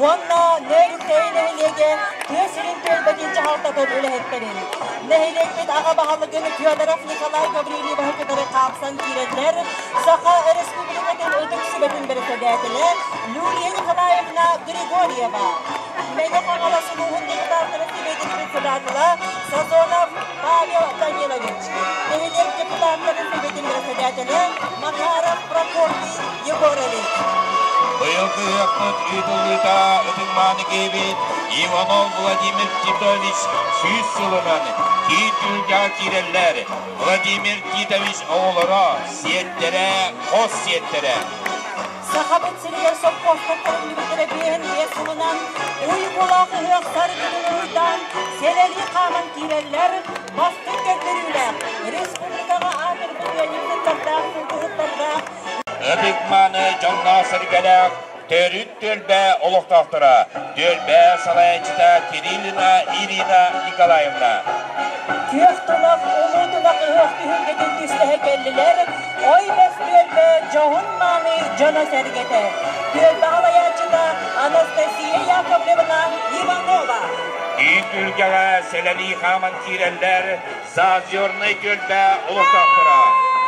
уонна Нөөрүктэйи нэһилиэгэ тыа сирин түөлбэтин дьаһалтатын үлэһиттэрин, нэһилиэкпит аҕа баһылыгын Федоров Николай Гаврильевиһы кытары хаапсан киирэллэр Саха Республикатын Ытык Сүбэтин бэрэссэдээтэлэ Люлия Николаевна Григорьева, Мэҥэ Хаҥалас улууһун депутаттарын Сэбиэтин председателэ Сазонов Павел Данилович, нэһилиэк депутаттарын Сэбиэтин бэрэссэдээтэлэ Макаров Прокопий Егорович. Быйылгы ыһыахпыт ыытыллыыта ытык-мааны киһибит Иванов Владимир Титович 100 сылынан киин түһүлгэҕэ киирэллэр. Владимир Титович оҕолоро, сиэттэрэ, хос сиэттэрэ. Сахабыт сиригэр сопхуостар тэриллибиттэрэ 55 сылынан уйгулаах ыһыах саргытын уруйдаан сэлэлии хааман киирэллэр, бастыҥ көрдөрүүлээх, республикаҕа аатырбыт ыанньыксыттардаах, сылгыһыттардаах Ытык-мааны дьонноох-сэргэлээх төрүт түөлбэ олохтоохторо, түөлбэ салайааччыта Кириллина Ирина Николаевна. Күөх тунах, улуу тунах ыһыах түһүлгэтин түстэһэ кэллилэр, Ой бэс түөлбэ дьоһун-мааны дьоно-сэргэтэ, түөлбэ салайааччыта Анастасия Яковлевна Иванова. Киин түһүлгэҕэ сэлэлии хааман киирэллэр Заозернай түөлбэ олохтоохторо,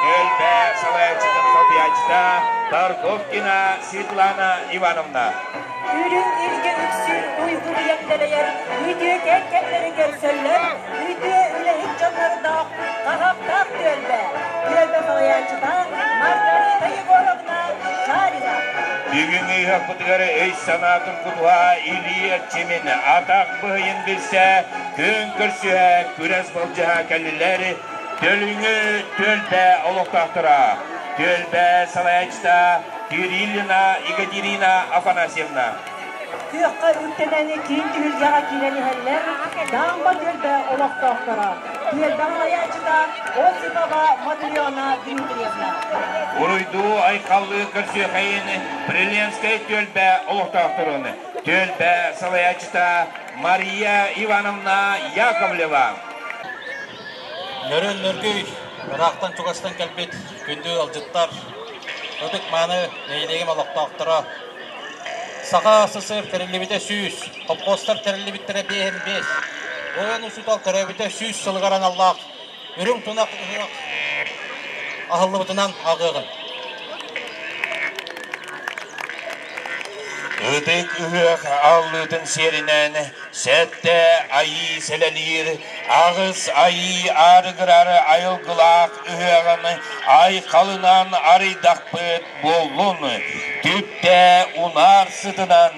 түөлбэ салайааччытын солбуйааччыта Торговкина Светлана Ивановна. Үрүҥ илгэ үксүүр уйгуруйан дэлэйэр үтүөкэн кэмнэри көрсөллөр, үтүө үлэһит дьоннордоох хаһаахтаах түөлбэ. Түөлбэ салайааччыта Маргарита Егоровна Шарина. Бүгүҥҥү ыһыахпытыгар өй-санаа тургутуһа илии эрчимин, атах быһыйын билсэ, күн көрсүһэ, күрэс былдьаһа кэллилэр Төлүҥү түөлбэ олохтоохторо. Түөлбэ салайааччыта Кириллина Екатерина Афанасьевна. Күөххэ үктэнэн киин түһүлгэҕэ киирэн иһэллэр Даамба түөлбэ олохтоохторо. Түөлбэ салайааччыта Осипова Матрена Дмитриевна. Уруйдуу айхаллыы көрсүөхэйин Приленскэй түөлбэ олохтоохторун түөлбэ салайааччыта Мария Ивановна Яковлева. Нөрүн нөргүй ыраахтан чугастан кэлбит күндү ыалдьыттар, ытык-мааны нэһилиэгим олохтоохторо, Саха СССР тэриллибитэ 100, холкуостар тэриллибиттэрэ 55, Ойон учуутал төрөөбүтэ 100 сылыгар аналлаах үрүҥ тунах ыһыах аһыллыбытынан ааҕыаҕын. Ытык ыһыах аллыытын сиэринэн сэттэ айыы сэлэлиир, аҕыс айыы аарыгырар айылгылаах ыһыаҕын айхалынан арыйдахпыт буоллун, түптэ унаар сытынан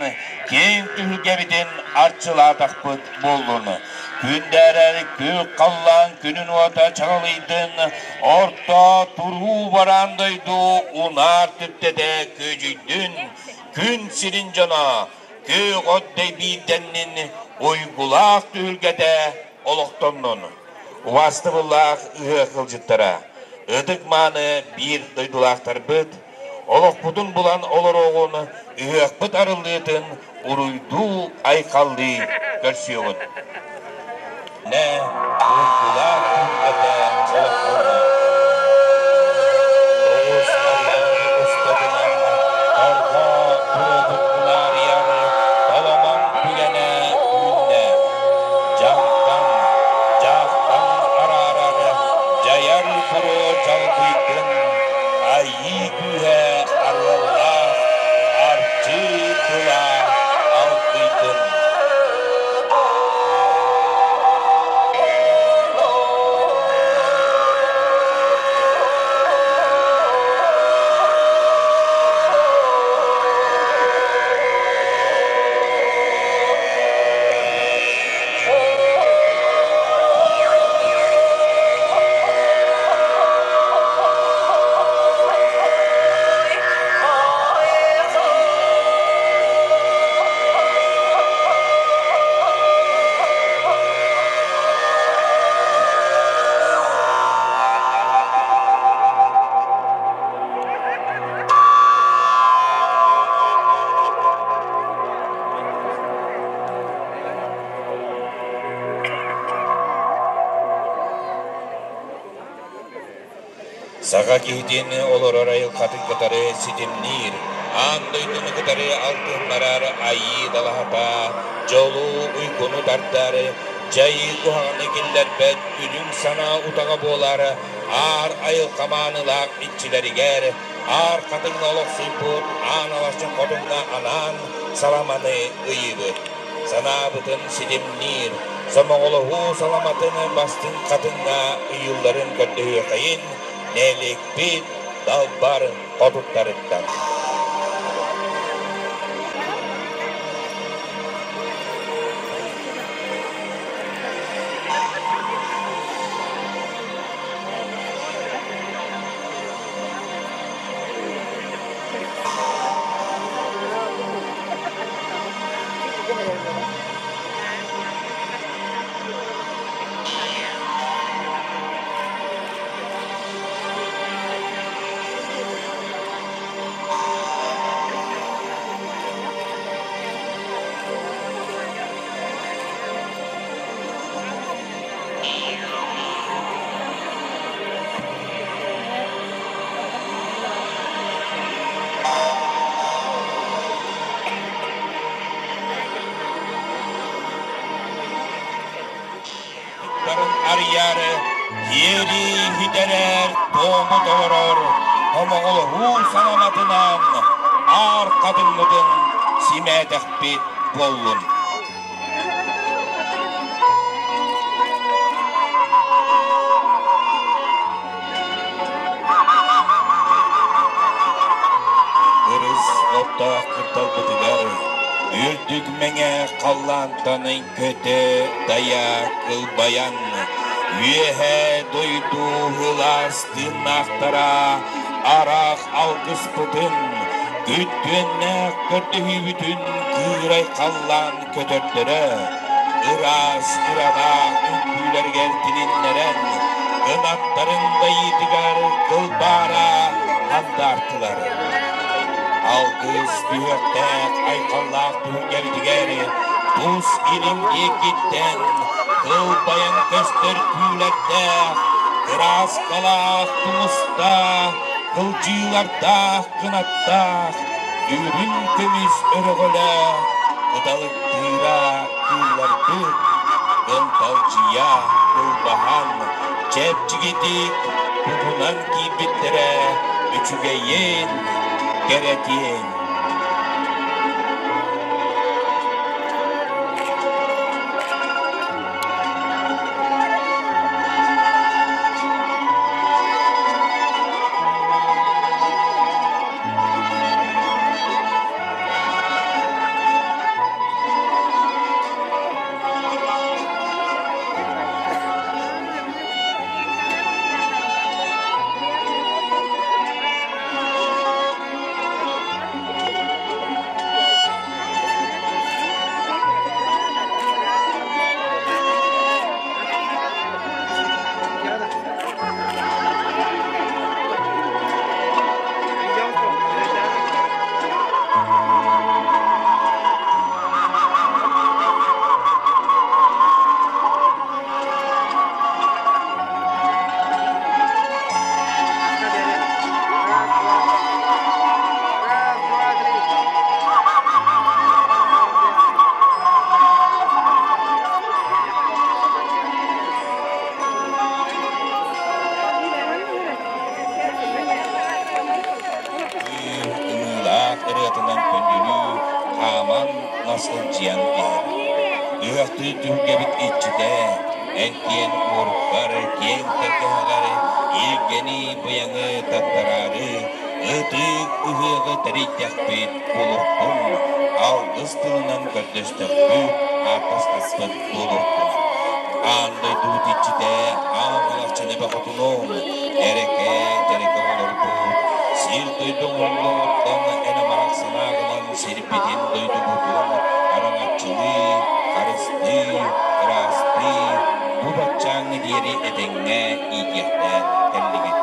киэҥ түһүлгэбитин арчылаатахпыт буоллун. Күндээрэр күөх халлаан күнүн уота чаҕылыйдын, орто туруу бараан дойду унаар түптэтэ күөдьүйдүн, күн сирин дьоно күөх от дэйбиирдэннин уйгулаах түһүлгэтэ олохтоннун. Убаастабыллаах ыһыах ыалдьыттара, ытык-мааны биир дойдулаахтарбыт, олохпутун булан олоруоҕун, ыһыахпыт арыллыытын уруйдуу-айхаллыы көрсүөҕүн. Нэ уйгулаах түһүлгэтэ олохтонно. Тоҕус арыйаҥы устатынан торҕо туруотун унаарыйар толомон түгэнэ үүннэ. Дьаҥтан, дьаахтан араарар дьайар буруо дьалбыйдын, айыы күүһэ арыаллаах арчы тыла алгыйдын. Саха киһитин олорор айылҕатын кытары ситимниир, Аан дойдуну кытары алтыһыннарар айыы далаһата, дьолу, уйгуну тардар, дьайыы куһаҕаны киллэрбэт үрүҥ санаа утаҕа буолар аар айылҕа маанылаах иччилэригэр, аар хатыҥҥа олохсуйбут аан алахчын хотуҥҥа анаан саламаны ыйыыбыт. Санаабытын ситимниир, сомоҕолоһуу саламатын бастыҥ хатыҥҥа ыйыылларын көрдөһүөхэйин, нэһилиэкпит далбар хотуттарыттан. Ыттарын арыйаары киэри иһитэрэр туому толорор хомоҕолоһуу саламатынан аар хатыҥмытын симээтэхпит буоллун. Кырыс оттоох кырдалбытыгар үрдүк мэҥэ халлаантан көтө дайа кылбайан үөһээ дойду ылаас тыыннаахтара араах алгыспытын күттүөннээх көрдөһүүбүтүн кыырай халлаан көтөрдөрө ыраас ыралаах үҥкүүлэригэр тилиннэрэн ынаттарын дайыытыгар кылбаара андаартылар. Алгыс түһүөхтээх айхаллаах түһүлгэбитигэр тус илин диэкиттэн кылбайан көстөр күүлэрдээх, кырааскалаах тумустаах, кылдьыылардаах кынаттаах, үрүҥ көмүс өрөҕөлөөх, кыталыктыыра кыылларбыт, кынталдьыйа кылбаһан, чэпчэкитик тутунан киирбиттэрэ үчүгэйин, кэрэтиэн. Ымыылаах ырыатынан көнньүнүү хааман наскылдьыйан иһэр. Ыһыахтыы түһүлгэбит иччитэ, эн киэн уоруккар, киэҥ тэлгэһэҕэр илгэни быйаҥы таттараары, ытык ыһыаҕы тэрийдэхпит буолуохтун, алгыс тылынан көрдөстөхпүт, ааттаспыппыт буолуохтун. Аан дойдубут иччитэ аан алахчын эбэ хотунум, эрэкэ дьэрэкэ олорбут, сир дойду оҥоһуллуоҕуттан эн амарах санааҕынан сирбитин дойдубутун араҥаччылыы, харыстыы, ыраастыы, бу баччааҥҥы диэри этэҥҥэ иитиэхтээн кэллигит.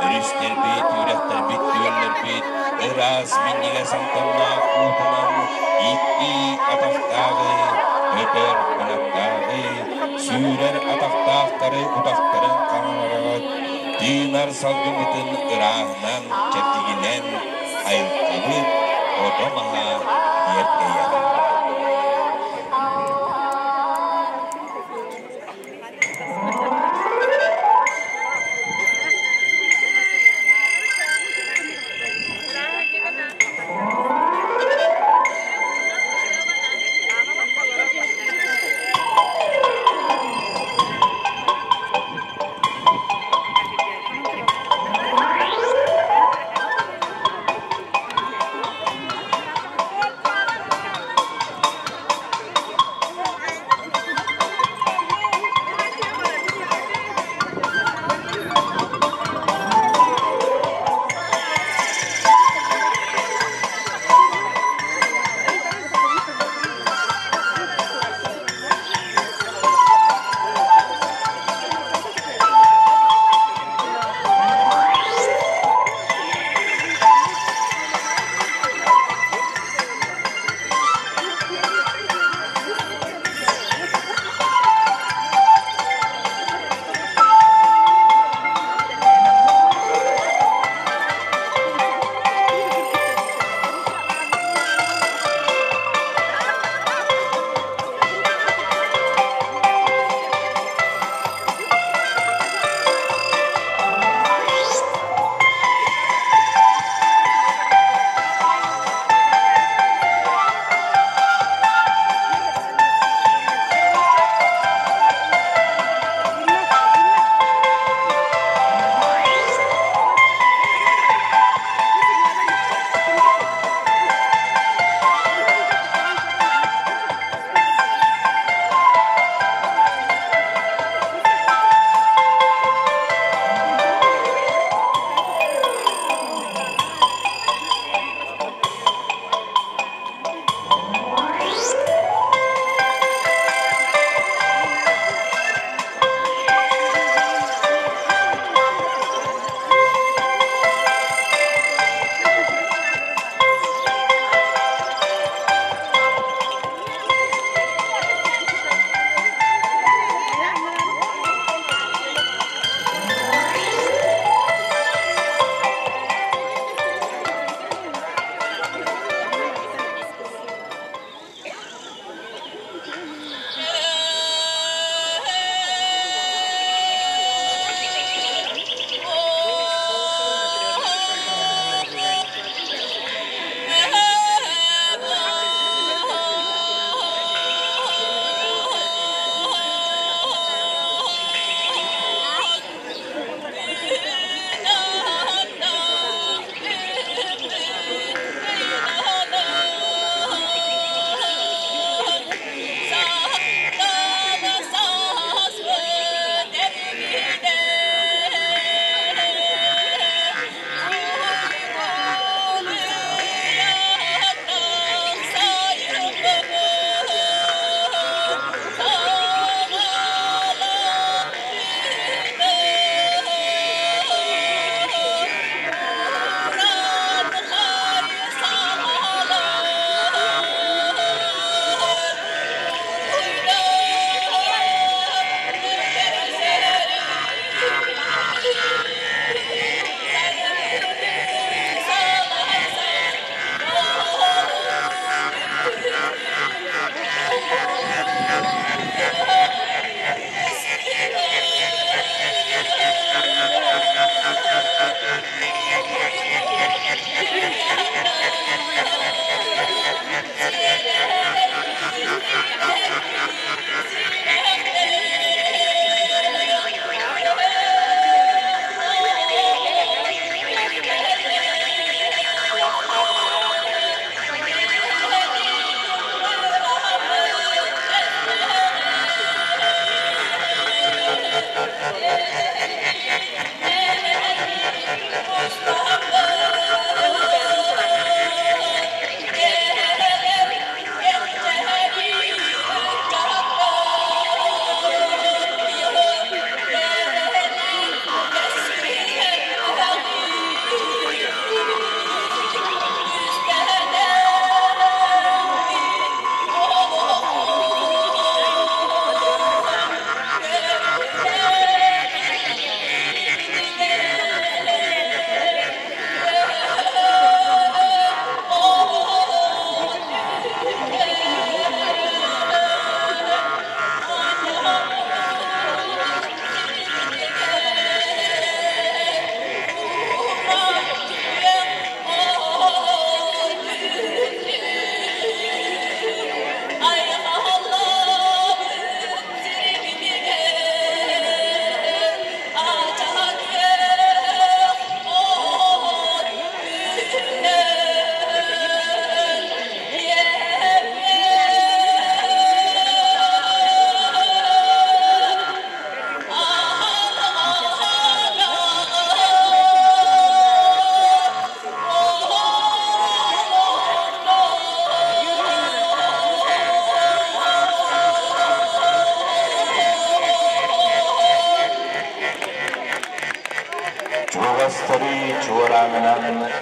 Өрүстэрбит, үрэхтэрбит, күөллэрбит ыраас минньигэс амтаннаах уутунан икки атахтааҕы, көтөр кынаттааҕы, сүүрэр атахтаахтары утахтарын хаҥараҕыт, тыынар салгыммытын ырааһынан, чэбдигинэн айылҕабыт. Тулабыт ото-маһа киэркэйэр.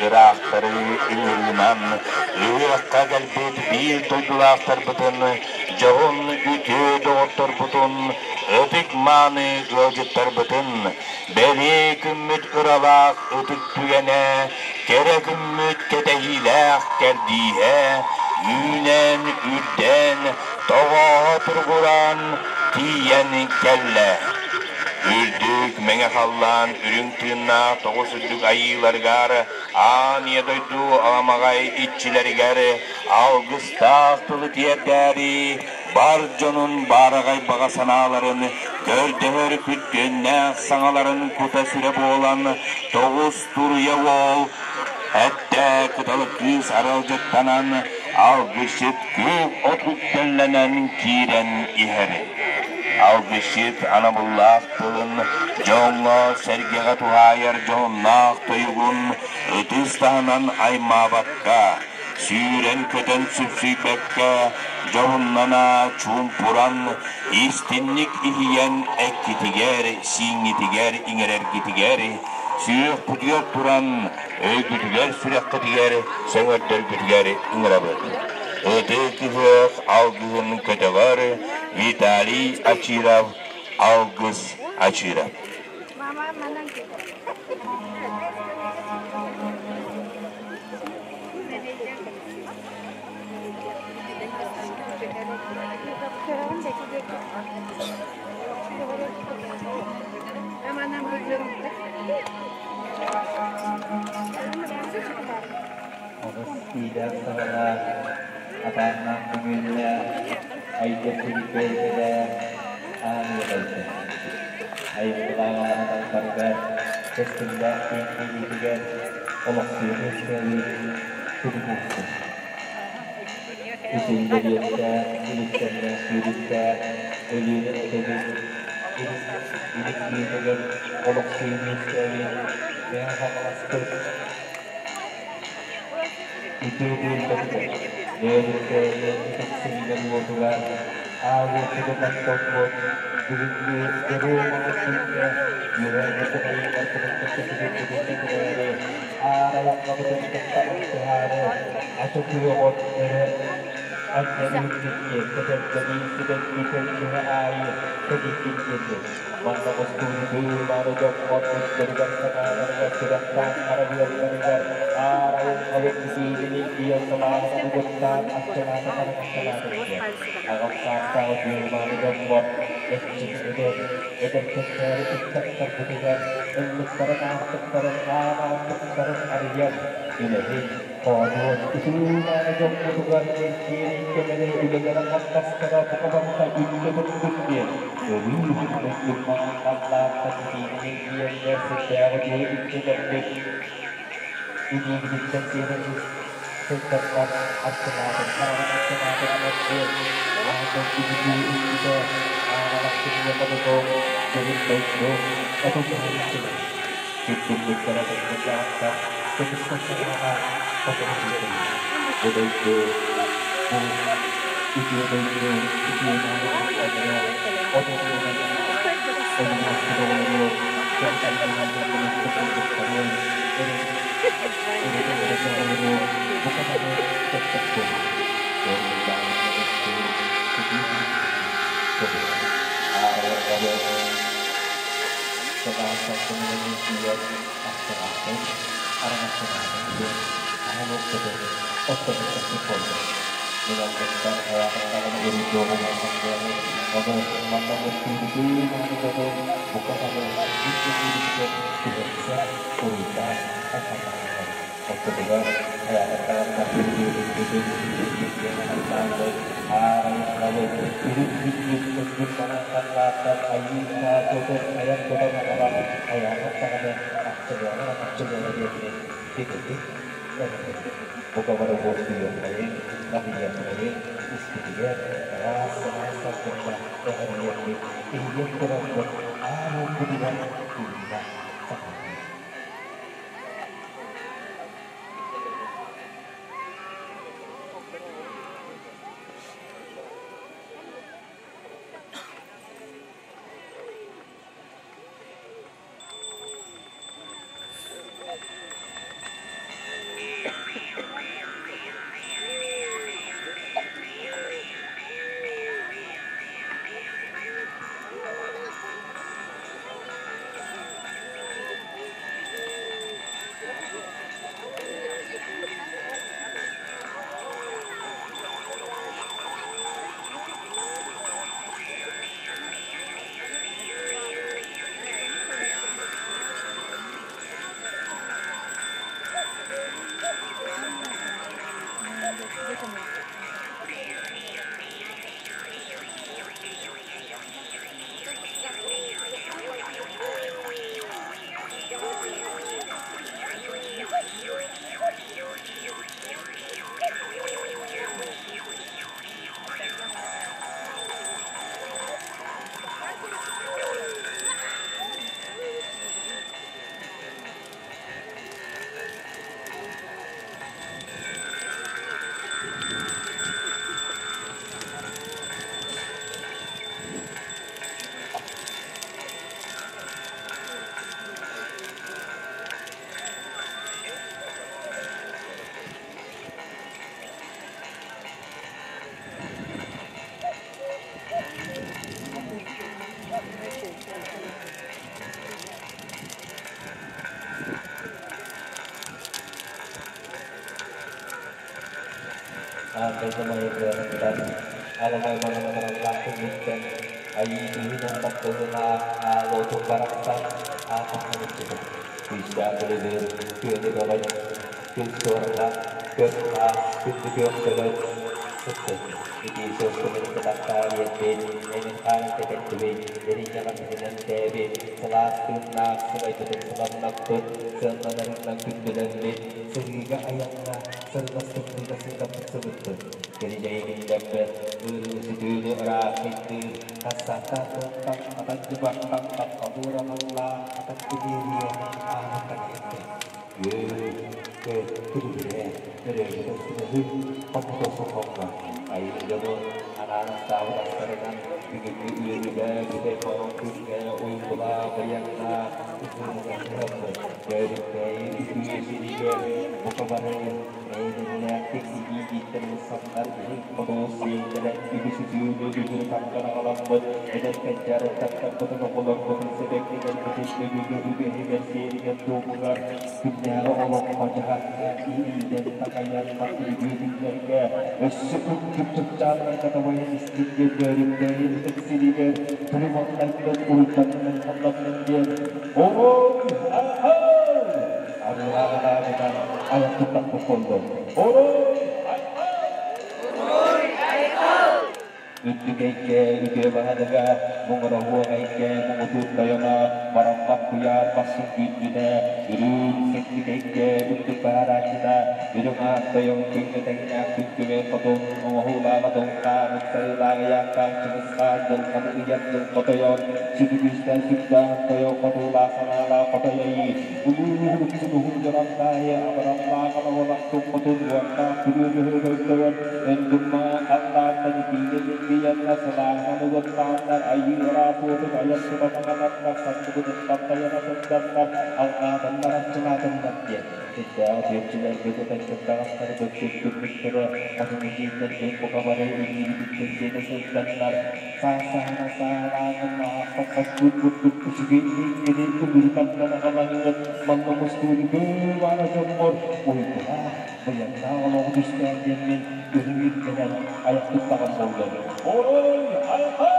ыраахтары ыҥырыынан ыһыахха кэлбит биир дойдулаахтарбытын, дьоһун үтүө доҕотторбутун, ытык-мааны ыалдьыттарбытын, бэлиэ күммүт ыралаах ытык түгэнэ, кэрэ күммүт кэтэһиилээх кэрдииһэ, үүнэн, үрдээн, тоҕооһо туругуран тиийэн кэллэ. Үрдүк мэҥэ халлаан үрүҥ тыыннаах тоҕус үрдүк айыыларыгар, аан ийэ дойду аламаҕай иччилэригэр алгыстаах тылы тиэрдээри бар дьонун баараҕай баҕа санааларын көрдөһөр күттүөннээх саҥаларын кута-сүрэ буолан тоҕус туруйа уол эттэ кыталык кыыс аралдьыттанан алгысчыт күөх от үктэллэнэн киирэн иһэр. Алгысчыт анабыллаах тылын дьоҥҥо-сэргэҕэ туһаайар дьоһуннаах тойугун ытыс таһынан аймаабакка, сүүрэн-көтөн сүпсүйбэккэ, дьоһуннана чуумпуран, истинник иһийэн эккитигэр, сииҥҥитигэр иҥэрэргитигэр, сүһүөхпүтүгэр туран, өйгүтүгэр-сүрэххитигэр сөҥөрдөргүтүгэр ыҥырабыт. Ытык ыһыах алгыһын көтөҕөр Виталий Ачиров, Алгыс Ачиров. Оҕус иилээх саҕалаах, атааннаах көмүөллээх, айдьа сирбэйгэлээх аан ыалайда. Айылҕалаах албаргар, кэскиллээх киэҥ киһитигэр олохсуйа үөскээбит күнү куустун. Үтүн бэлиэттээх, үлүскэннээх сүүрүктээх Өлүөнэ эбэбит илин биэрэгэр олохсуйа үөскээбит Мэҥэ Хаҥаласпыт Үтүө түөлбэтигэр, Нөөрүктээйи ытык сиригэр-уотугар аал-уоппутун оттоммут бүгүҥҥү дьоруо маҥан күҥҥэ үөһээ айыыларбытын кытта ситиммитин ситимээри, аар айылҕабытын кытта алтыһаары, аты күөҕүн өрө анньан иһиккитини кэтэрдэнии сибэкки көлдьүһэ аайы кэтийбит диэки Манна мустубут дьоммор өйдөрүгэр-санааларыгар сүрэхтээх харабыалларыгар аар айылҕабыт итиитин илгийэн сылааһын угуттаан астынаата хараҥастанаатын диэн аҕам саастаах үтүө-мааны дьоммор эччитинигэр эдэр кэнчээри ыччаттарбытыгар ыллыктарын аартыктарын аан аартыктарын арыйан үлэһит Хоодуот үтүө-мааны дьоммутугар кэнсиэри кэмэрэ үлэлэрэ-хамнастара бука барыта үллэ турдун диэн өрүү мунньун маҥан халлаантан итиинэн илгийэннэр сүрдээх үтүө иччилэрбит илиигититтэн сиэтэн сылдьаннар астынаатын хараҕын астынаатыннар диэн аан дойду бүтүү иччитэ аан алахчын хотутун дьөрүн дойду отун иһиттилэр Киртиллиттэрэ тыллардаахтар, көмүскэл санааҕа хотону киирэллэр. Бу дойду, бу үтүө дойду үтүө мааны дьахталлара от оҕолорун, ойууласпыт оҕолору дьон кыргыттарын, өрүтэ өрүтэ оҕолору бука бары көппөккүн. Туоргуйдааҕын өстөөх сытыы көбүс. Аараларгабыт Сылаас салгынынан илгийэр ахтаҕаатын, араҥаччылаатын диэн аһан уоппутун оттомуттахпыт буолла. Мин алгыстан хайаатахтаҕына уруйдуоҕум алҕастыаҕы, ону манна мустуубутун мааны дьону бука бары ис дьиҥҥититтэн түһэрсэн уруйдаан айхаллаатылар. Оччотугар хайаатахтаҕына күндү киэн ааттаабыт аар айылҕабыт үрүҥ күммүт өҥмүт маҥан халлаантан айыы-саа көтөр айан тутан аҕалан хайаатах даҕаны ахтылыаҕа ахтылыаҕа диэммин бигэтик эрэнэбин. Бука бары уоскуйуоххайыҥ, налыйыаххайыҥ, испитигэр ыраас сылаас салгынна эҕэрийэммит, иһийэн турарбыт аан уоппутугар тыынна саҕалыыр. Аан дойду майгыныттан, аламай маҥан күҥҥүттэн, айыы күүһүнэн баттыһыылаах аал уотун барахсан аатаххын иччитэ. Күүстээх күлүбүр, күөнү көҕөн, күн суорҕа, көр хаас, күндү күөх төлөн, сыттын. Итии суоскунун кытахтаар иэппит, эҥин хаарын кэтэрдибит, эринньэҕин эмтээбит, сылаас тыыннаах сылайбытын сыламнаппыт, сыаннанарынан күндүлэммит, сырыыга айаҥҥа сырылас тымныыга сырдаппыт сыбыттын. Киридьэйи киллэрбэт, ыарыы-сүтүүнү ыраах кыйдыыр, хассааттаах тыаттан атан дьыбартан хаппатыыр аналлаах атан тимириэ аанын таҥайыттын. Үө, күлүбүрэ, өрөөбүт өстүнөһүн, хоммутосун хоҥно, айыы дьону анаан астаабыт астарынан бүгүҥҥү үөрүүлээх бүтэй хоһоон күҥҥэ уйгулаах быйаҥнаах ыһыаҕынан ыһыахпыт Бөөрүккээйи үтүө сиригэр бука бары эйэлээхтик илии-илииттэн ылсаннар иһин-хоту сиэллэрэн үгүс үтүөнү үгүрү тардан аҕаламмыт эдэр кэнчээри ыччаттарбытын оҕолорбутун сибэккилэрбитин өбүгэ үгэһигэр сиэригэр-туомугар күннээҕи олоххо-дьаһахха иитэн-такайан үтүө күннэргэ өссө үрдүк чыпчаалларга дабайан истин диэн Бөөрүккээйи ытык сиригэр күлүм-аллайбыт уруйданнын хамнаннын диэн Оруй! Айхал! Арыылааҕытааҕытан айах туттахпыт буоллун. Оруй! Айхал! Уруй! Айхал! Үрдүк эйгэ үтүө баһылыга, муҥура-уох эйгэ муҥутуур тойоно, бараммат куйаар махсын күүтпүтэ, үрүҥ сырдык эйгэ үрдүк баһарааччыта, үрүҥ аар тойон күҥҥэ тэҥнээх күн күбэй хотун, оҥоһуулаах отуҥнаах, ыпсарыылаах ыйаахтаах Чыҥыс Хаан дьылҕаны ыйар дьылҕа тойон, сүдү күүстээх сүрдээх тойон хотуулаах санаалаах хотой айыы, улуу үксүн уһун дьороннаайы, абыраллаах анабылах туппутун уоттаах күрүө дьөһөгөй тойон, Өндүммаҕа халлаантан итиигэ дьиҥкийэннэр, сылааһынан угуттааннар, айыы ыраах уотун айар тута маҥананнар, санныбытыттан тайана сылдьаннар, алҕаатыннар, арчылаатыннар диэн. Сирдээҕи сүөччүлэрбит ытан кырдаҕастарбыт күн-күммүттэрэ, хотун эдьиийдэрбит бука бары илиибититтэн сиэтэ сылдьаннар, саас-саһына сааһылааҥҥын аахпат хостуур курдук үчүгэй иһиҥҥини үмүрү тардан аҕалаҥҥыт, манна мустууну кыыл аана дьоммор уйгулаах, быйаҥнаах олоҕу түстээн диэммин үрүҥ илгэнэн айах туттаҕым буоллун. Уруй айхал!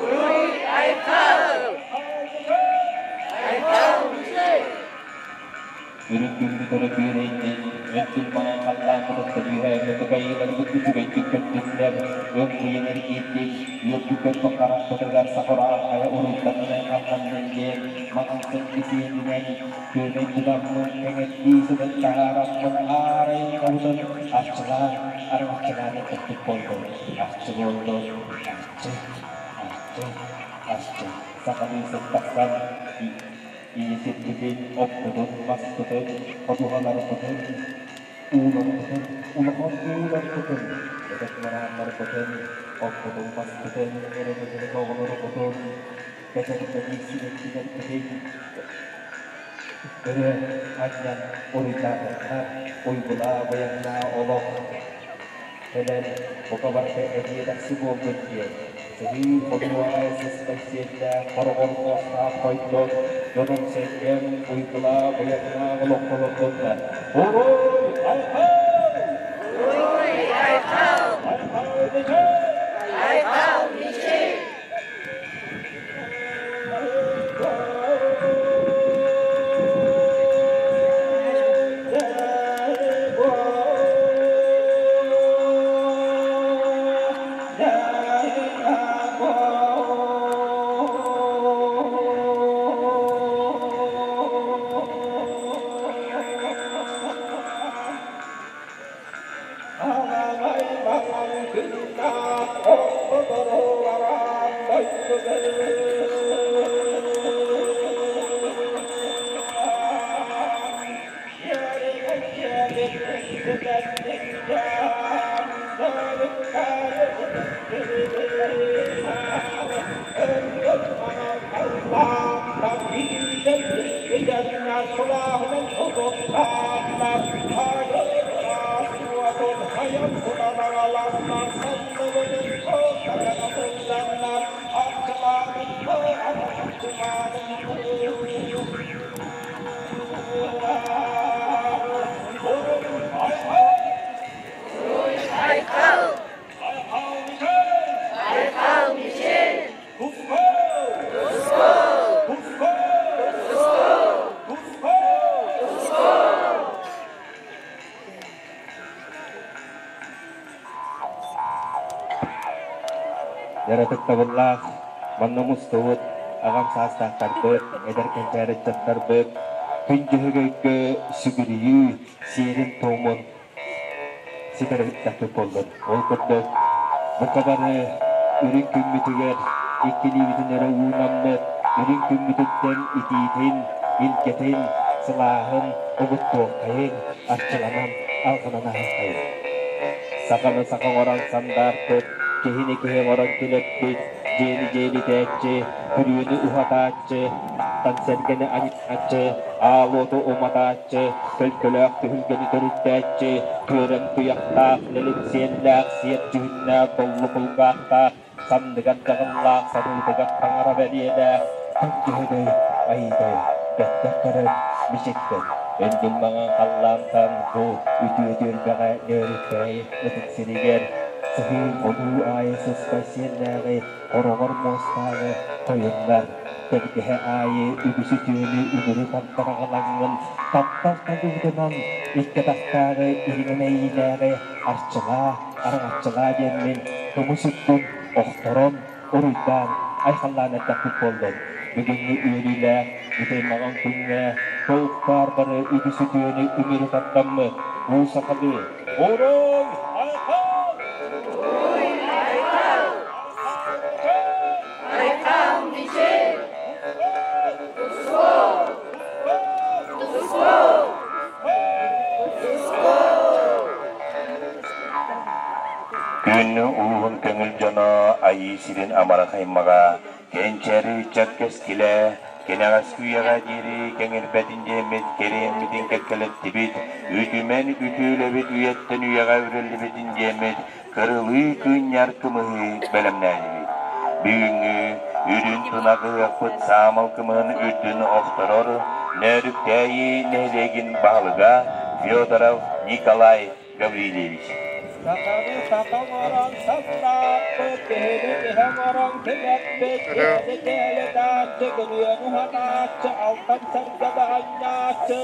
Уруй айхал! Айхал музей! Үрүҥ күммүт өрө күөрэйдин, өттүн маҥан халлааммытыттан үөһээҥҥи кыайыыларбыт үчүгэйдик көттүннэр, өҥ-быйаҥ эргийдин, үөрбүт-көппүт харахпытыгар сахураах хайа уруйданнын айхалланнын диэн маҥан сылгы сиэлинэн күөмэй тутаммын кэҥэттии сытан таһаараммын аарай уҥабытын арчылаан, араҥаччылаан эппэппит буоллун. Арчы буоллун, арчы, арчы, арчы. Сахалыы сыттахсан Ийэ сирбитин, оппутун, маспытын, ходуһаларбытын, ууларбытын, улахан ууларбытын, эдэр мырааннарбытын, оппутун, маспытын, эрэбитин, оҕолорбутун, кэтэрбэтии сибэккилэрбитин өрө анньан уруйдаатахха, уйгулаа-быйаҥнаа олох кэлэн бука барыта эриэ-дэхси буолбут диэн сыһыы-хонуу аайы сыспай сиэллээх, хороҕор муостаах хойдон, дьонум-сэргэм уйгулаах, быйаҥнаах олоххо олордуннар. Уруй айхал! Уруй айхал! Айхал мичил! Айхал мичил! Ытыктабыллаах манна мустубут аҕам саастаахтарбыт, эдэр кэнчээри ыччаттарбыт күн Дьөһөгөйгө сүгүрүйүү сиэрин-туомун ситэрбиттэхпит буоллун. Ол курдук, бука бары үрүҥ күммүтүгэр иккилиибитин өрө уунаммыт, үрүҥ күммүтүттэн итиитин, илгэтин, сылааһын угуттуоххайыҥ, арчыланан, алҕанан аһыаххайыҥ. Саханы саха оҥорон сандаарпыт, киһини киһи оҥорон күлэппит, дьиэни дьиэлитээччи, күрүөнү уһатааччы, аттан сэргэни анньааччы, аал уоту уматааччы, төлкөлөөх түһүлгэни төрүттээччи, түөрэм туйахтаах, нэлим сиэллээх, сиэр дьүһүннээх, доллу кулгаахтаах, санныгар дьаҕыллаах, саныытыгар таҥара бэлиэлээх, күн Дьөһөгөй айыытай, бэттэх көрөн, мичиктэн, өндүл маҥан халлаантан бу үтүө түөлбэҕэ Нөөрүктээй ытык сиригэр сыһыы хонуу аайы сыспай сиэллээҕи, хороҕор муостааҕы тойоннор, тэлгэһэ аайы үгүс үтүөнү үмүрү тардараҕалаҥҥын таптал талыытынан икки атахтааҕы ириҥэн эйиилээҕи арчылаа, араҥаччылаа диэммин тумус үрдүн охторон, уруйдаан, айхаллаан эрдэхпит буоллун. Бүгүҥҥү үөрүүлээх бүтэй маҥан күҥҥэ туох баар бары үгүс үтүөнү үмүрү тардаммыт уу сахалыы Уруй айхал! Уруй айхал! Айхал мичил! Туску! Туску! Туску! Күн ууһун көҥүл дьоно Айыы сирин амарах аймаҕа кэнчээри ыччат кэскилэ, кэнэҕэски үйэҕэ диэри кэҥирбэтин диэммит кэриэммитин кэккэлэттибит, үтүмэн үтүөлэбит үйэттэн үйэҕэ үрэллибитин диэммит кырылыы кыынньар кымыһы бэлэмнээтибит. Бүгүҥҥү үрүн тунах ыһыахпыт саамал кымыһын үрдүн охторор Нөөрүктээйи нэһилиэгин баһылыга Федоров Николай Гаврильевич. Саханы саха оҥорон састааппыт, киһини киһи оҥорон килэппит, киэли киэлитааччы, күлүөнү уһатааччы, алтан сэргэ баанньааччы,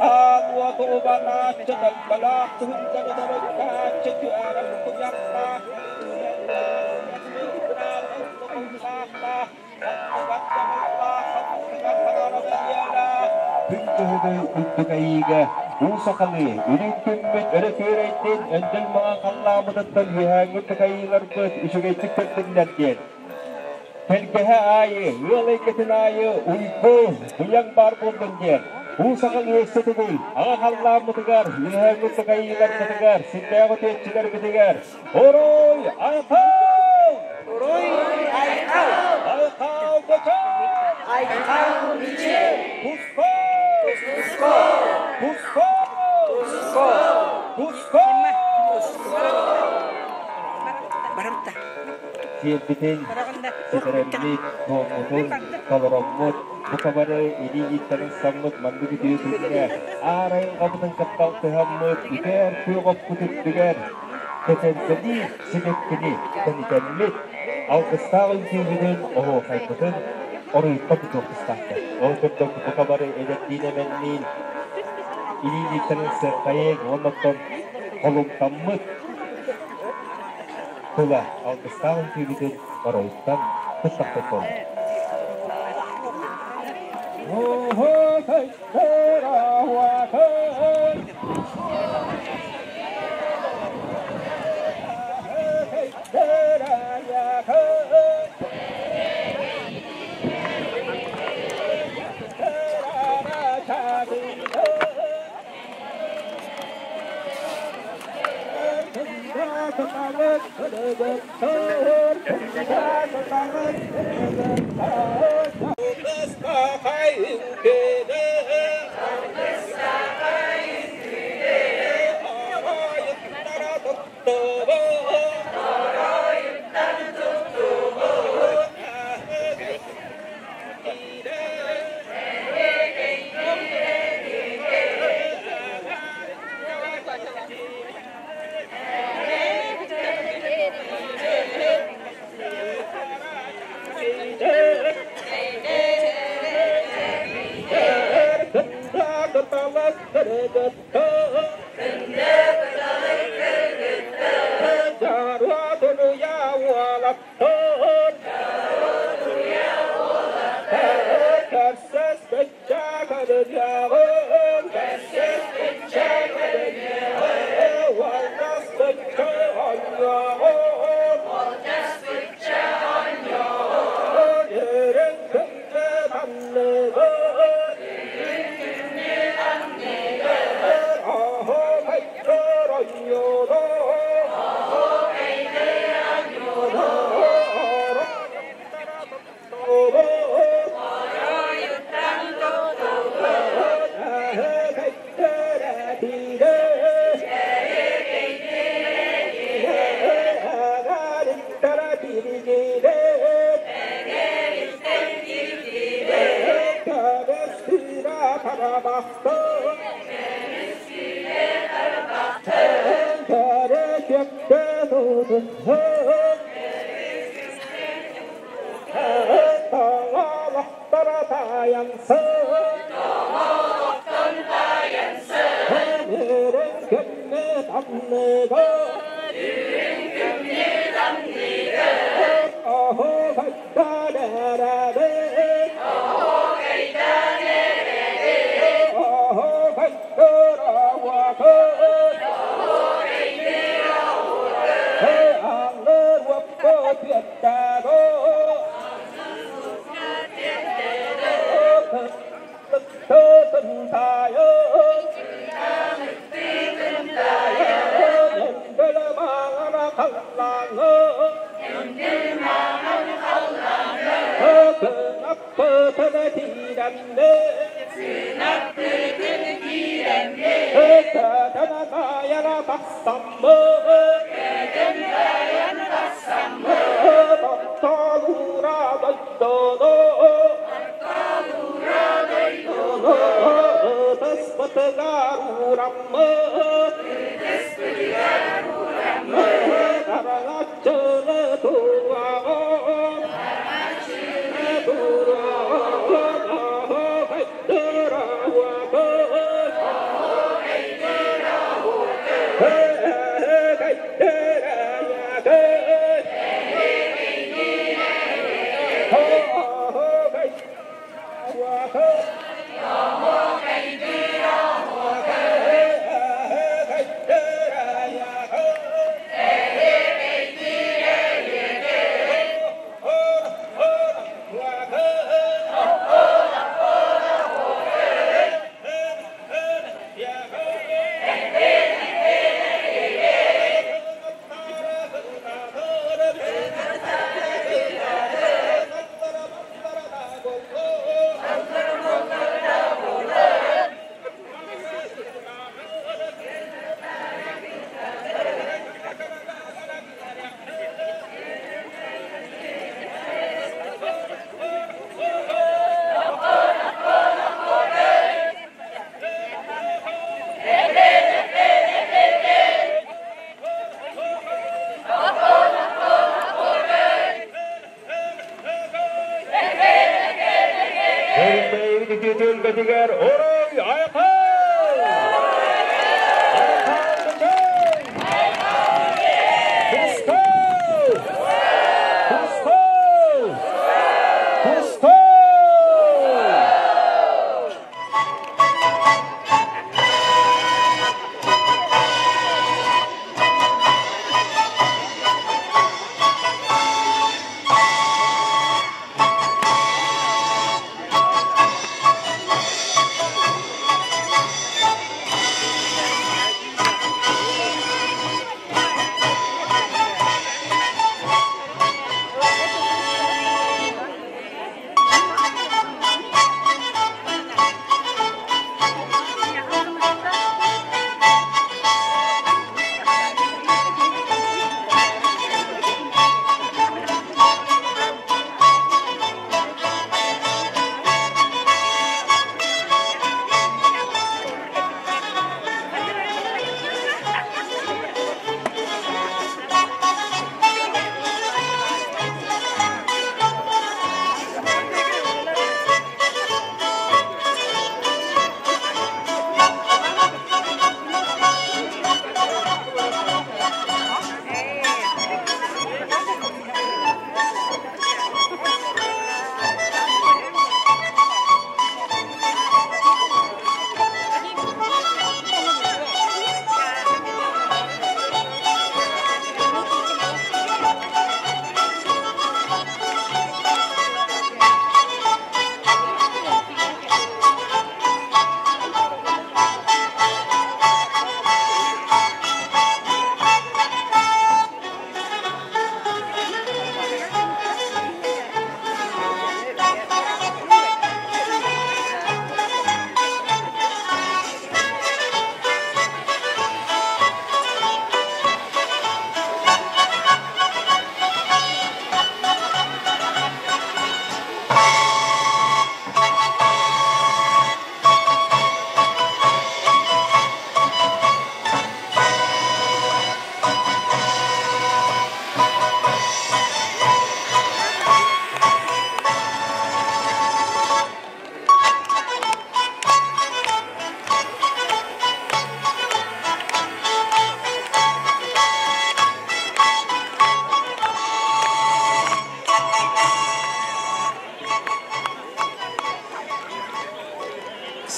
аал уоту убатааччы, төлкөлөөх түһүлгэни төрүттээччи, түөрэх туйахтаах, Күн Дьөһөгөй үрдүк айыыга уу сахалыы үрүҥ күммүт өрө күөрэйдин, өндөл маҥан халлааммытыттан үөһээҥҥи үрдүк айыыларбыт үчүгэйдик көрдүннэр диэн. Тэлгэһэ аайы, ыал эйгэтин аайы уйгу, быйаҥ баар буоллун диэн. Уу сахалыы өссө төгүл аҕа халлааммытыгар, үөһээҥҥи үрдүк айыыларбытыгар, сирдээҕи үтүөччүлэрбитигэр Уруй Айхал! Уруй Айхал! Айхал Бөтөн! Айхал Мичил! Туско! Туско! Туско! Туско! Туско! Туско! Барамта. Сиэрбитин ситэрэммит, туоммутун толороммут, бука бары илии-ииттэрин саммыт маннык үтүө күҥҥэ аар айылҕабытын кытта алтыһаммыт, үтээр күөх оппут үрдүгэр Кэтэрдэнии сибэккини тэнитэммит, алгыстаах үҥкүүбүтүн, оһуохайбытын оруйуттан тутуох тустаахпыт. Ол курдук бука бары эдэрдиин-эмэнниин илии-илииттэн ылсыаххайыҥ уонна оттон холумтаммыт тула алгыстаах үҥкүүбүтүн оройуттан туттахпыт буоллун.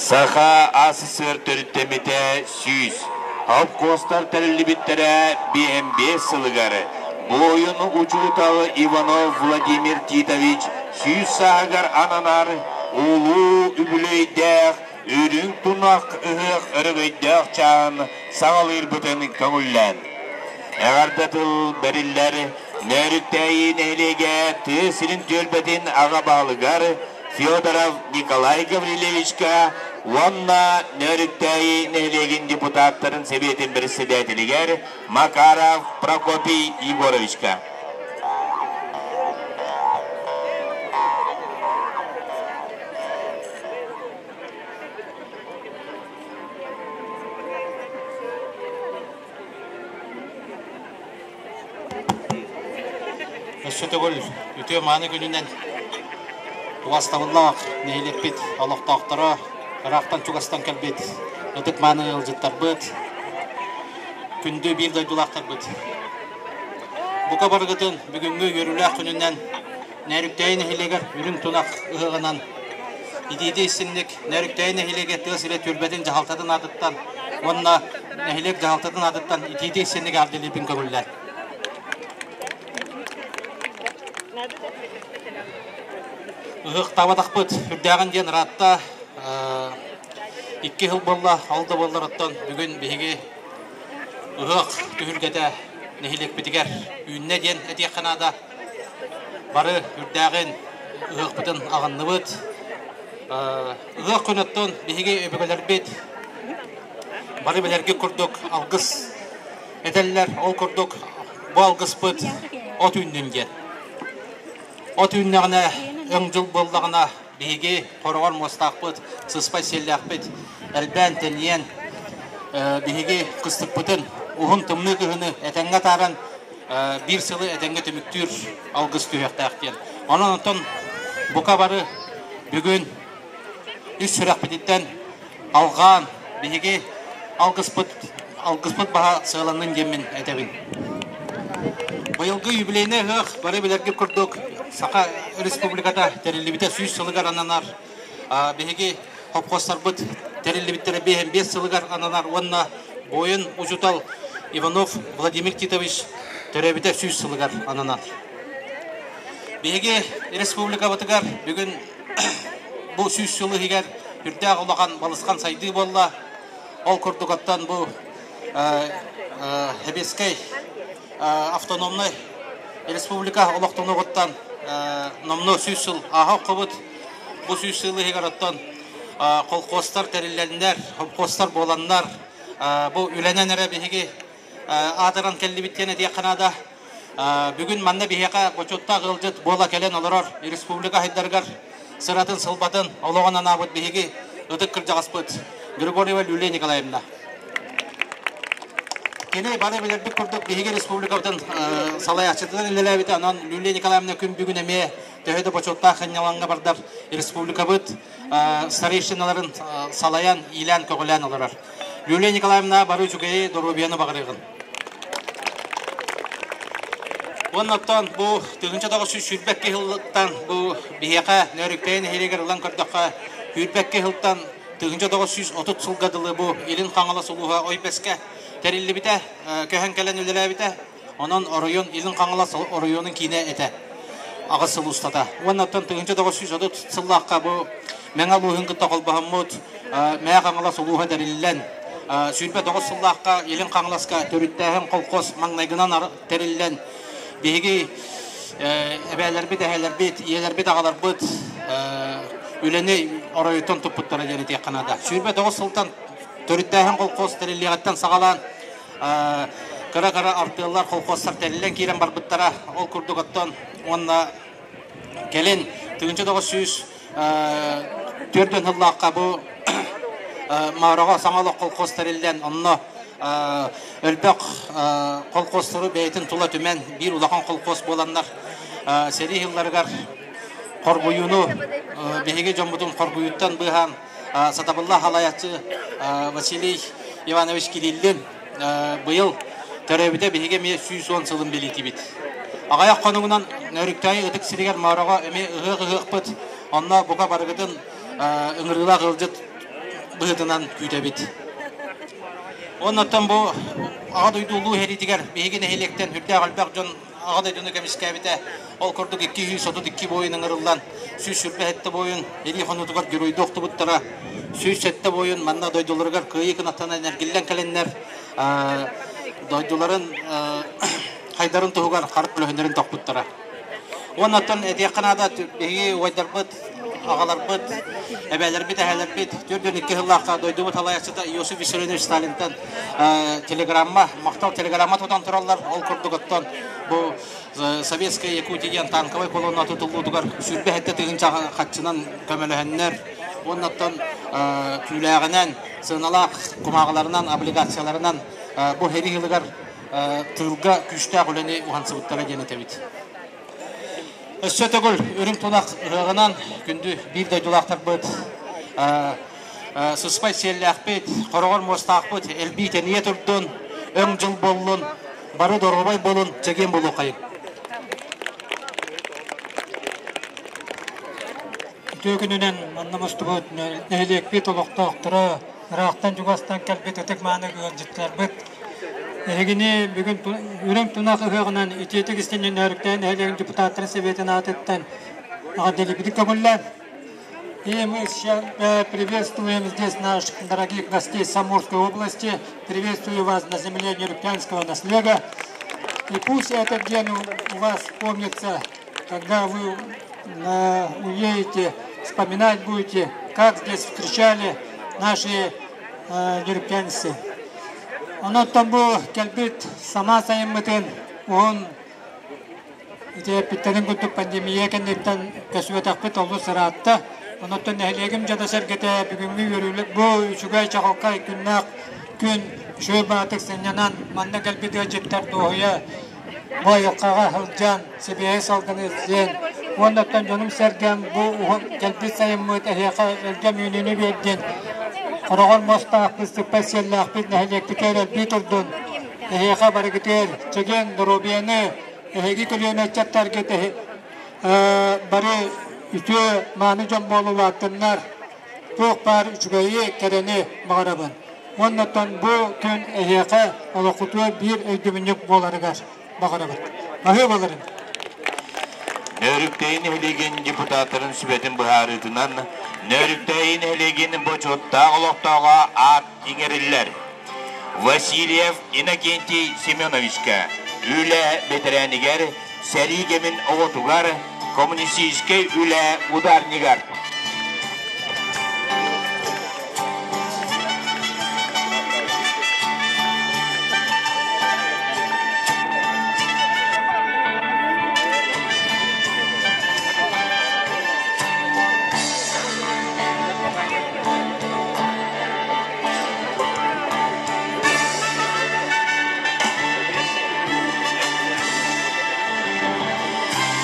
Саха АССР төрүттэммитэ 100, Холкуостар тэриллибиттэрэ 55 сылыгар буойун учуутал Иванов Владимир Титович 100 сааһыгар ананар улуу үбүлүөйдээх Үрүҥ тунах ыһыах өрөгөйдөөх чааһын саҕалыырбытын көҥүллээн. Эҕэрдэ тыл бэриллэр Нөөрүктээйи нэһилиэгэ тыа сирин түөлбэтин аҕа баһылыгар Федоров Николай Гаврильевичка уонна Нөөрүктээйи нэһилиэгин депутаттарын сэбиэтин председателигэр Макаров Прокопий Егоровичка. Өссө төгүл үтүө мааны күнүнэн убастабыллаах нэһилиэкпит олохтоохторо, ыраахтан чугастан кэлбит ытык мааны ыалдьыттарбыт, күндү биир дойдулаахтарбыт. Бука барыгытын бүгүҥҥү үөрүүлээх күнүнэн Нөөрүктээйи нэһилиэгэр үрүҥ тунах ыһыаҕынан итиитии истиҥник Нөөрүктээйи нэһилиэгэ тыа сирэ түөлбэтин дьаһалтатын аатыттан уонна нэһилиэк дьаһалтатын аатыттан итиитии истиҥник эҕэрдэлиирбин көҥүллээн. Ыһыахтаабатахпыт үрдээҕин диэн ыраатта икки сыл буолла, ол да буоллар оттон бүгүн биһиги ыһыах түһүлгэтэ нэһилиэкпитигэр үүннэ диэн этиэххэ наада. Бары үрдээҕин ыһыахпытын аҕынныбыт. Ыһыах күнүттэн биһиги өбүгэлэрбит бары билэргит курдук алгыс этэллэр. Ол курдук бу алгыспыт от үүннүн диэн. От үүннэҕинэ, өҥ дьыл буоллаҕына биһиги хороҕор муостаахпыт, сыспай сиэллээхпит элбээн тэнийэн биһиги кыстыкпытын уһун тымныы кыһыны этэҥҥэ атааран биир сылы этэҥҥэ түмүктүүр алгыс түһүөхтээх диэн. Онон онтон бука бары бүгүн үс сүрэхпититтэн алҕаан биһиги алгыспыт алгыспыт баһа сыаланнын диэммин этэбин. Быйылгы юбилейнай ыһыах бары билэргит курдук Саха Республиката тэриллибитэ 100 сылыгар ананар. Биһиги хопхуостарбыт тэриллибиттэрэ 55 сылыгар ананар уонна буойун учуутал Иванов Владимир Титович төрөөбүтэ 100 сылыгар ананар. Биһиги республикабытыгар бүгүн бу 100 сыл иһигэр үрдээх улахан балысхан сайдыы буолла. Ол курдук оттон бу Сэбиэскэй автономнай республика олохтонуоҕуттан номнуо 100 сыл ааһа оххобут. Бу 100 сыл иһигэр оттон колхозтар тэриллэннэр, совхозтар буоланнар, бу үлэнэн эрэ биһиги аатыран кэллибит диэн этиэххэ наада. Бүгүн манна биһиэхэ бочуоттаах ыалдьыт буола кэлэн олорор республика хайдарыгар сыратын сылбатын олоҕун анаабыт биһиги ытык кырдьаҕаспыт Григорьева Люлия Николаевна. Кини бары билэрбит курдук биһиги республикабытын салайааччытынан үлэлээбитэ. Онон Люлия Николаевна күн бүгүн эмиэ төһө да бочуоттаах сынньалаҥҥа бардар республикабыт старейшиналарын салайан, иилээн-көҕүлээн олорор. Люлия Николаевна бары үчүгэйи, доруобуйаны баҕарыаҕын. Уонна оттон бу 1922 сылтан бу биһиэхэ Нөөрүктэйин нэһилиэгэр ылан көрдөххө, 22 сылтан 1930 сылга дылы бу Илин Хаҥалас улууһа Ойбэскэ тэриллибитэ, көһөн кэлэн үлэлээбитэ. Онон оройуон Илин Хаҥалас оройуонун киинэ этэ аҕыс сыл устата. Уонна оттон 1930 сыллаахха бу Мэҥэ улууһун кытта холбоһоммут Мэҥэ Хаҥалас улууһа тэриллэн, 29 сыллаахха Илин Хаҥаласка төрүттээһин колхоз маҥнайгынан тэриллэн, биһиги эбээлэрбит, эһээлэрбит, ийэлэрбит, аҕаларбыт үлэни оройуттан туппуттара диэн этиэххэ наада. 29 сылтан төрүттээһин колхоз тэриллиэҕиттэн саҕалаан кыра-кыра артыаллар, колхозтар тэриллэн киирэн барбыттара. Ол курдук оттон уонна кэлин 1904 сыллаахха бу Маараҕа саҥа олох колхоз тэриллэн, онно элбэх колхозтары бэйэтин тула түмэн биир улахан колхоз буоланнар сэрии сылларыгар хоргуйууну биһиги дьоммутун хоргуйууттан быыһаан сатабыллаах салайааччы Василий Иванович Кириллин быйыл төрөөбүтэ биһиги эмиэ 110 сылын бэлиэтиибит. Аҕыйах хонугунан Нөөрүктээйи ытык сиригэр Моороҕо эмиэ ыһыах ыһыахпыт. Онно бука барыгытын ыҥырыылаах ыалдьыт быһыытынан күүтэбит. Оннуттан бу Аҕа дойду улуу сэриитигэр биһиги нэһилиэктэн үрдээх элбэх дьон Аҕа дойдуну көмүскээбитэ. Ол курдук 232 буойун ыҥырыллан, 127 буойун илии хонуутугар геройдуу охтубуттара, 107 буойун манна дойдуларыгар кыайыы кынаттанан эргиллэн кэлэннэр дойдуларын хайдарын туһугар хара көлөһүннэрин тохпуттара. Уоннаттан этиэххэ наада, биһиги убайдарбыт, аҕаларбыт, эбээлэрбит, эһээлэрбит 42 сыллаахха дойдубут салайааччыта Иосиф Виссарионович Сталинтан телеграмма, махтал телеграмма тутан тураллар. Ол курдук оттон бу Советская Якутия диэн танковай колонна тутуллуутугар 27 тыһыынча хаччынан көмөлөһөннөр, уоннаттан түүлээҕинэн, сыаналаах кумааҕыларынан, облигацияларынан бу сэрии сылыгар тыылга күүстээх үлэни уһансыбыттара диэн этэбит. Өссө төгүл үрүҥ тунах ыһыаҕынан күндү биир дойдулаахтарбыт, сыспай сиэллээхпит, хороҕор муостаахпыт элбии тэнийэ турдун, өҥ дьыл буоллун, бары доруобай буолун, чэгиэн буолуоххайыҥ. Үтүө күнүнэн манна мустубут нэһилиэкпит олохтоохторо, ыраахтан-чугастан кэлбит ытык-мааны ыалдьыттарбыт. Эһигини бүгүн Үрүҥ Тунах ыһыаҕынан итиитик истинньин Нөөрүктээн нэһилиэгин депутаттарын сэбиэтин аатыттан эҕэрдэлиибитин көҥүллээн. И мы сейчас приветствуем здесь наших дорогих гостей Самурской области. Приветствую вас на земле Нерюктянского наслега. И пусть этот день у вас помнится, когда вы уедете, вспоминать будете, как здесь встречали наши нерюктянцы. Онон бу кэлбит сама сайыммытын уһун ити эппиттэрин курдук пандемия кэнниттэн көсүбэтэхпит олус ыраатта. Онон нэһилиэгим дьоно-сэргэтэ бүгүҥҥү үөрүүлээх бу үчүгэй чаҕылхай күннээх күн үчүгэй баатык сынньанан манна кэлбит ыалдьыттар дуоһуйа бу айылҕаҕа сылдьан сибиэһэй салгыны сиэн уонна оттон дьонум-сэргэм бу уһун кэлбит сайыммыт эһиэхэ өлгөм үүнүүнү биэрдин, хороҕор муостаахпыт, сыппай сиэллээхпит нэһилиэкпитигэр элбии турдун, эһиэхэ барыгытыгар чэгиэн доруобуйаны, эһиги көлүөнэ ыччаттаргыт бары үтүө мааны дьон буола улааттыннар, туох баар үчүгэйи, кэрэни баҕарабын. Уонна оттон бу күн эһиэхэ олоххутугар биир өйдөбүнньүк буоларыгар баҕарабыт. Баһыыбаларын! Нөөрүктээйи нэһилиэгин депутаттарын сүбэтин быһаарыытынан Нөөрүктээйи нэһилиэгин бочуоттаах олохтооҕо аат иҥэриллэр. Васильев Иннокентий Семеновичка үлэ бэтэрээнигэр, сэрии кэмин оҕотугар, коммунистическай үлэ ударнигар.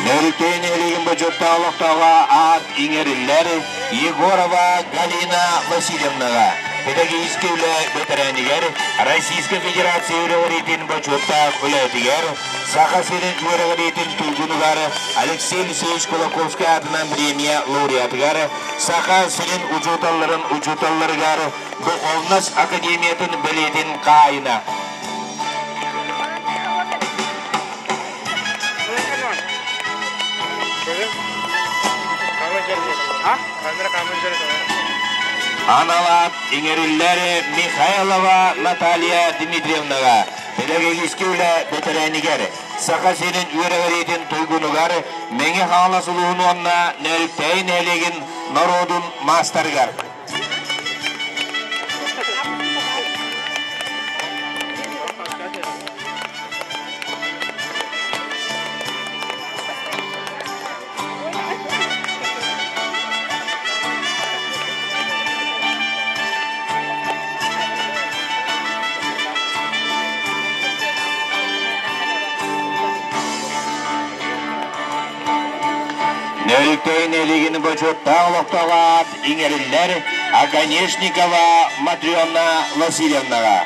Нөрүтөй нэһилиэгин бочуоттаах олохтооҕо аат иҥэриллэр Егорова Галина Васильевнаҕа, педагогическай үлэ бэтэрээнигэр, Российскай Федерация үөрэҕириитин бочуоттаах үлэһитигэр, Саха сирин үөрэҕириитин туйгунугар Алексей Алексеевич Кулаковскай аатынан премия лауреатыгар, Саха сирин учууталларын учууталларыгар Духовность Академиятын бэлиэтин хаһаайына. Анал аат иҥэриллэр Михайлова Наталья Дмитриевнаҕа, педагогическай үлэ бэтэрээнигэр, Саха сирин үөрэҕириитин туйгунугар, Мэҥэ Хаҥалас улууһун уонна Нөөрүктээй нэһилиэгин норуодун маастарыгар. Нөөрүктээйин нэһилиэгин бочуоттаах олохтоох аат иҥэриллэр Оконешникова Матрена Васильевнаҕа,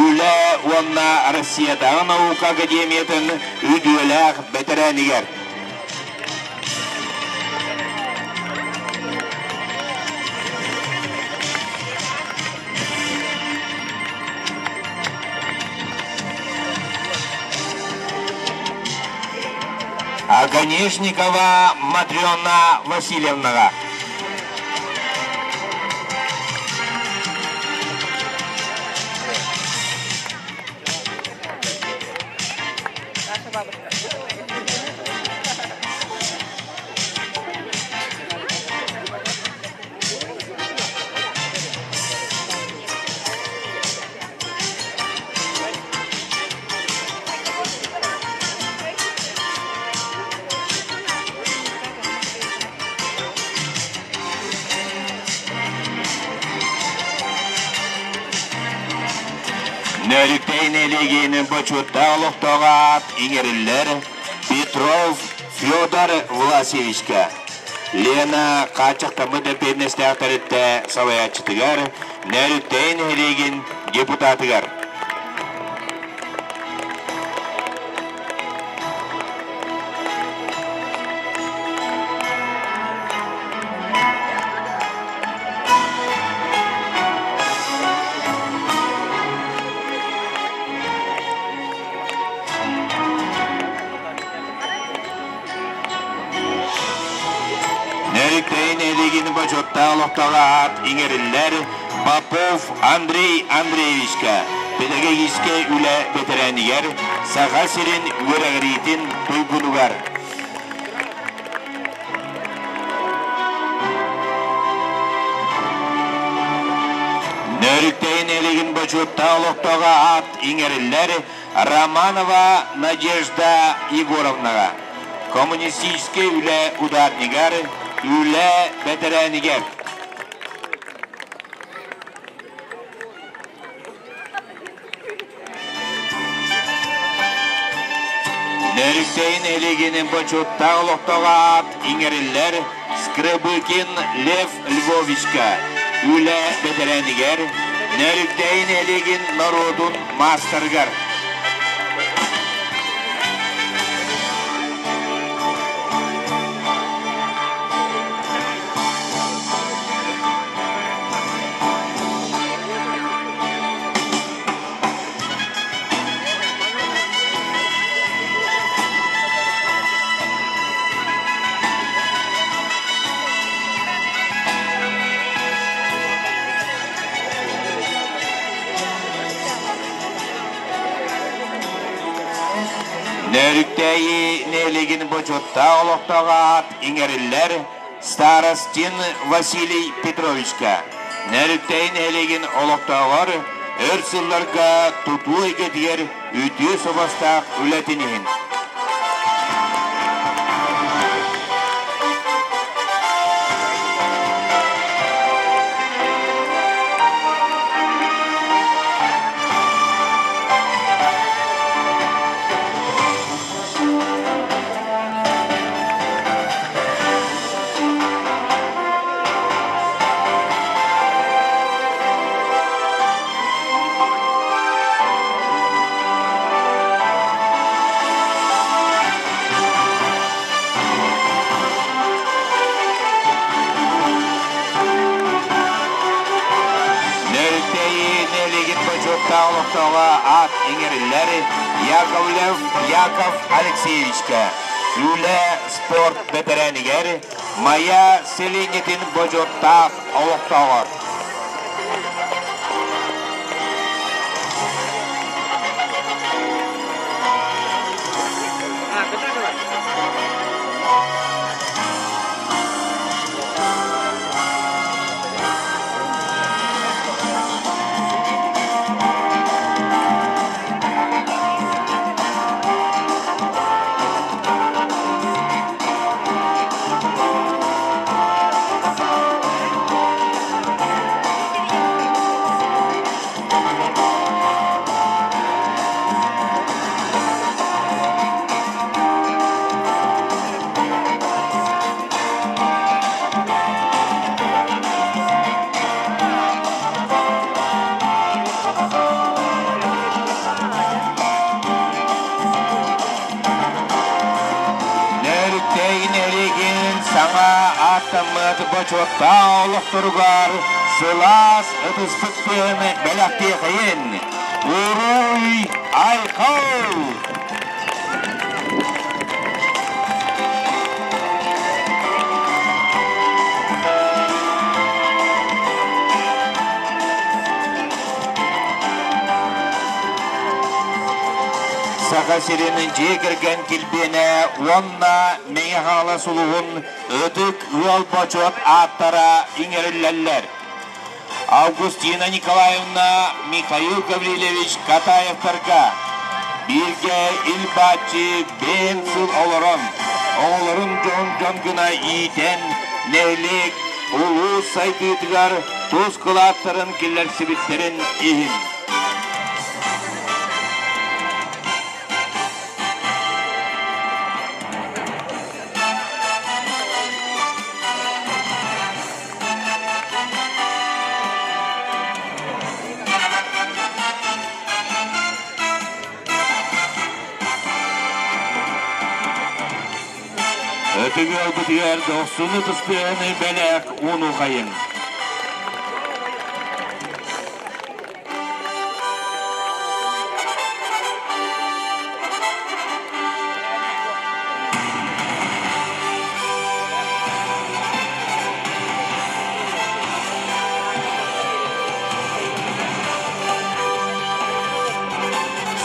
Үлэ уонна Россиятааҕы наука академиятын үтүөлээх бэтэрээнигэр. Оконешникова Матрена Васильевнаҕа. Нөрүктэй нэһилиэгин бочуоттаах олохтоох аат иҥэриллэр Петров Федор Власьевичка, Лена хааччахтаммыт эппиэтинэстээх тэрилтэ салайааччытыгар Нөрүктэй нэһилиэгин депутатыгар. Нөрүктэй нэһилиэгин бочуоттаах олохтоох аат иҥэриллэр Попов Андрей Андреевичка, педагогическай үлэ бэтэрээнигэр, Саха сирин үөрэҕириитин туйгунугар. Нөрүктэй нэһилиэгин бочуоттаах олохтоох аат иҥэриллэр Романова Надежда Егоровнаҕа, коммунистическай үлэ ударнигар, үлэ бэтэрээнигэр. Нөрүктэйин нэһилиэгин бочуоттаах олохтоох аат иҥэриллэр Скрыбыкин Лев Львовичка, үлэ бэтэрээнигэр, Нөрүктэйин нэһилиэгин норуотун маастарыгар. Нөрүктээйи нэһилиэгин бочуоттаах олохтоох аат иҥэриллэр Старостин Василий Петровичка, Нөрүктэй нэһилиэгин олохтооҕор өр сылларга тутуу эйгэтигэр үтүө суобастаах үлэтин иһин. Нөрүктэйи нэһилиэгин бочуоттаах олохтооҕо аат иҥэриллэр Яковлев Яков Алексеевичка, үлэ спорт бэтэрээнигэр Майа сэлиэнньэтин бочуоттаах олохтооҕор. Нөрүктэйин эригин саҥа ааттаммыт бочуоттаах олохторугар сылаас ытыспыт тыаһын бэлэхтиэхэйин! Уруй айхал! Саха сирин дьиэ кэргэн килбиэнэ уонна Мэҥэ Хаҥалас улууһун ытык ыал бочуот ааттара иҥэриллэллэр. Августина Николаевна Михаил Гаврильевич Катаевтарга бииргэ ил-бааччы бэйэн сыл олорон, оҕолорун дьон дьон гына иитэн, нэһилиэк, улуус сайдыытыгар тус кылааттарын киллэрсибиттэрин иһин. Ытык ыалбытыгар дохсуну тыстыаны бэлэх уунухайын.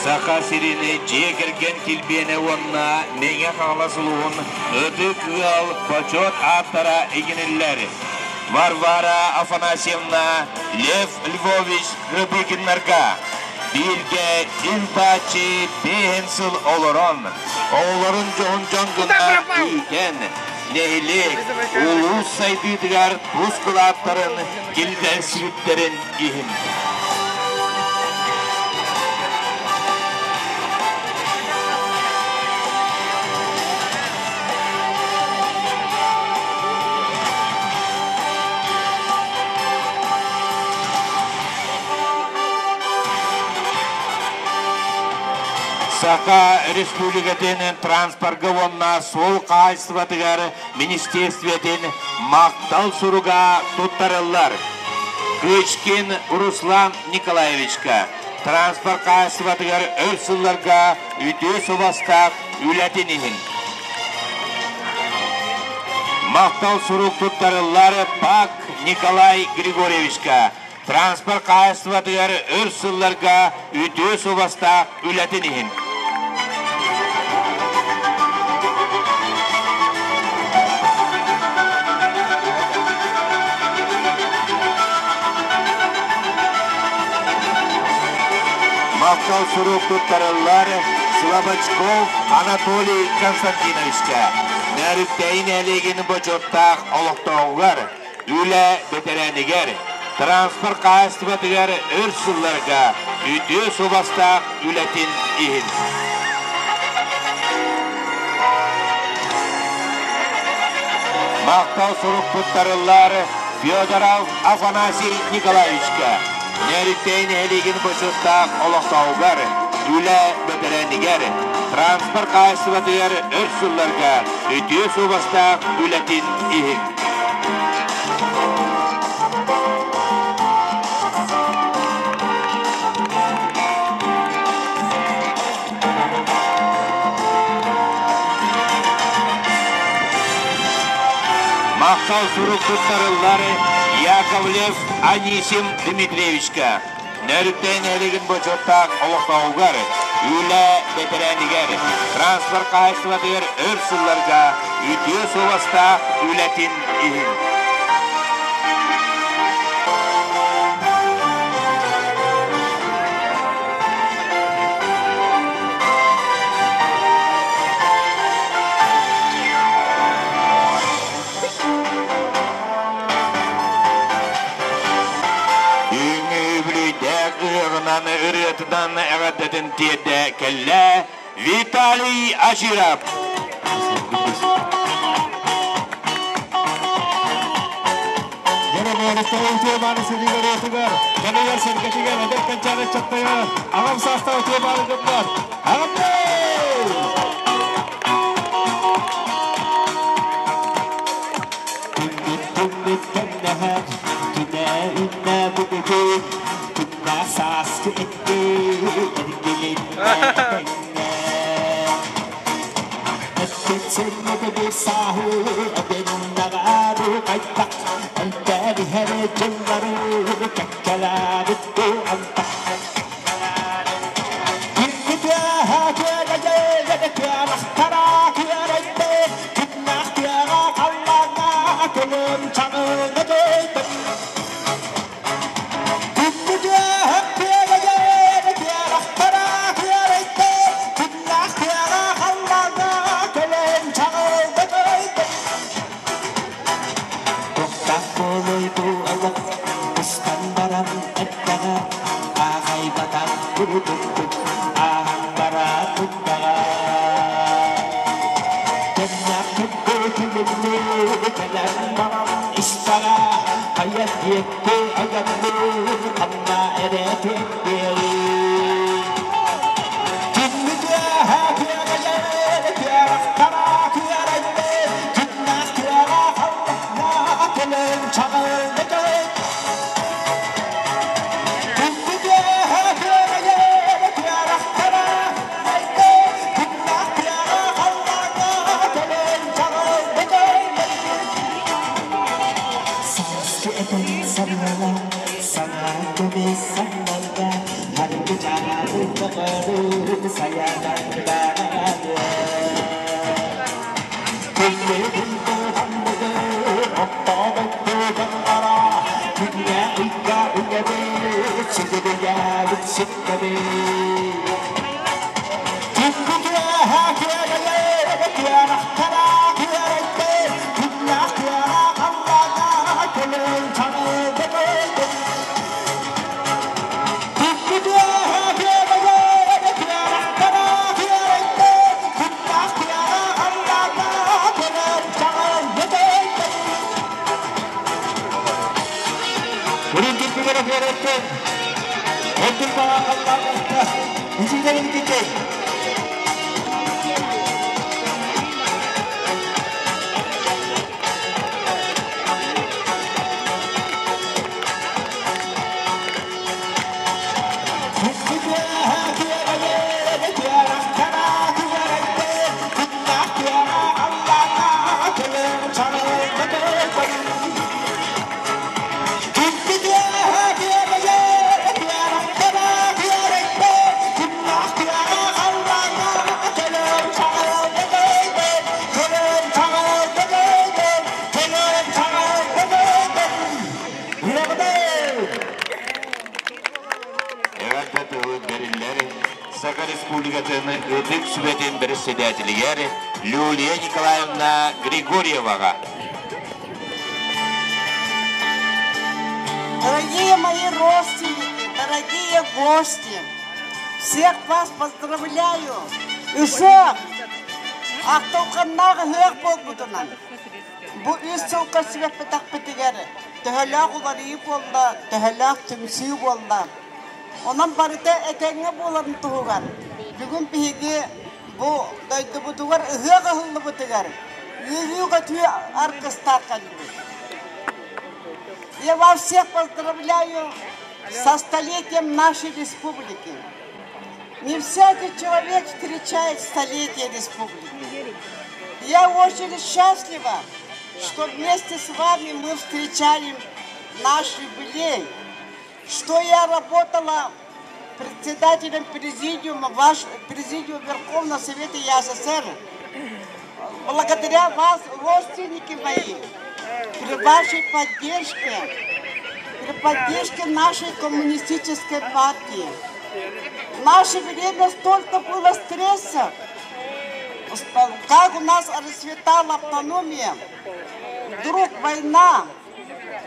Саха сирин дьиэ кэргэн килбиэнэ уонна Мэҥэ Хаҥалас улууһун ытык ыал бочуот ааттара иҥэриллэр. Варвара Афанасьевна Лев Львович Рыбыкиннарга бииргэ ил-бааччы биэһин сыл олорон, оҕолорун дьоһун дьон гына иитэн, нэһилиэк, улуус сайдыытыгар тус кылааттарын киллэрсибиттэрин иһин. Саха Республикатын транспорга уонна суол хаһаайыстыбатыгар министерствотын махтал суруга туттарыллар. Кычкин Руслан Николаевичка транспорт хаһаайыстыбатыгар өр сылларга үтүө суобастаах үлэтин иһин. Махтал сурук туттарыллар Пак Николай Григорьевичка транспорт хаһаайыстыбатыгар өр сылларга үтүө суобастаах үлэтин иһин. Махтал сурук туттарыллар Слабочков Анатолий Константиновичка, Нөрүктэйин нэһилиэгин бочуоттаах олохтооҕугар, үлэ бэтэрээнигэр, транспорт хаһаайыстыбатыгар өр сылларга үтүө суобастаах үлэтин иһин. Махтал сурук туттарыллар Федоров Афанасий Николаевичка, Нөрүктэй нэһилиэгин бочуоттаах олохтооҕугар, үлэ бэтэрээнигэр, транспорт хаһаайыстыбатыгар өр сылларга үтүө суобастаах үлэтин иһин. Махтал сурук туттарыллар Яковлев Анисим Дмитриевичка, Нөрүктэй нэһилиэгин бочуоттаах олохтооҕугар, үлэ бэтэрээнигэр, транспорт хаһаайыстыбатыгар өр сылларга үтүө суобастаах үлэтин иһин. Үҥүү ыһыаҕынан ырыатынан эҕэрдэтин тиэрдэ кэллэ Виталий Аширов. Дьаныйар сэргэтигэр эдэр кэнчээри ыччаттара аҕам саастаах үтүө баалы дьоннор аҕамныы! Түммүт тэмнэһэр, түнэ үннэ бүгүн, түннэ сааскы этти, эргилиннэ этэҥҥэ. Эппит сэннэтэби сааһы, эбиннэҕээри хайдах, элбээриһэр дьыллары кэккэлээбит антах. Диэки айанныыр ханна эрэ тиэрдиэй. Күннүтүөһэ күөгэйэр күөрэхтара күөрэйдэр, күннээх күөҕэ халлаана кэлэн чаҕыллыгай. Күннүтүөһэ күөгэйэр күөрэхтара күөрэйдэр, күннээх күөҕэ халлаана кэлэн чаҕыллыгай. Сааскы этэн сарыала, саҥа көмүс саҥарда, харгы дьаабы доҕору сайадан бараҕа. Күннүгүн туһанныгы, оттообуттуганнара, күҥҥэ ыйга үгэбит, сүгүрүйэбит сүккэбит. Күҥҥүтүөһэ күөгэйэр, күөрэхтэрэ күөрэйдэр, күннээх күөрэ халлаана кэлэн чаҕылдьытый. Күҥҥүтүөһэ күөгэйэр, күөрэхтэрэ күөрэйдэр, күннээх күөрэ халлаана кэлэн чаҕылдьытый. Үрүҥ күөрэттэн, өттүн баҕа халлаана, ичиилэрин кичэй. Эҕэрдэ тылы бэриллэр Саха Республикатын Ытык Сүбэтин председателигэр Люлия Николаевна Григорьеваҕа. Дорогие мои родственники, дорогие гости, всех вас поздравляю! Ыһыах! Ахтылҕаннаах ыһыах буолбутунан! Бу үс сылга сүбэппэтэхпитигэр төһөлөөх уларыйыы буолла, төһөлөөх түмсүү буолла. Онон барыта этэҥҥэ буоларын туһугар бүгүн биһиги бу дойдубутугар ыһыах ыһыллыбытыгар үөрүү-көтүү аргыстаах кэллибит. Я вас всех поздравляю со столетием нашей республики. Не всякий человек встречает столетие республики. Я очень счастлива, что вместе с вами мы встречаем наш юбилей, что я работала председателем президиума, ваш, президиума Верховного Совета ЯССР. Благодаря вас, родственники мои, при вашей поддержке, при поддержке нашей коммунистической партии. В наше время столько было стресса, как у нас расцветала автономия, вдруг война,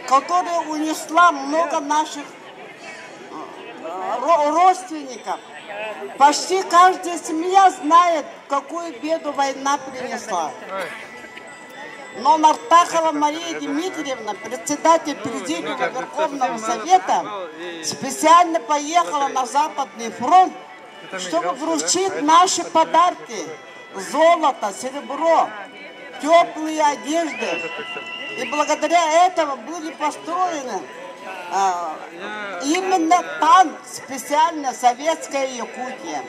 которая унесла много наших родственников. Почти каждая семья знает, какую беду война принесла. Но Мартахова Мария Дмитриевна, председатель Президиума Верховного Совета, специально поехала на Западный фронт, чтобы вручить наши подарки – золото, серебро, теплые одежды. И благодаря этому были построены именно танк специально «Советская Якутия».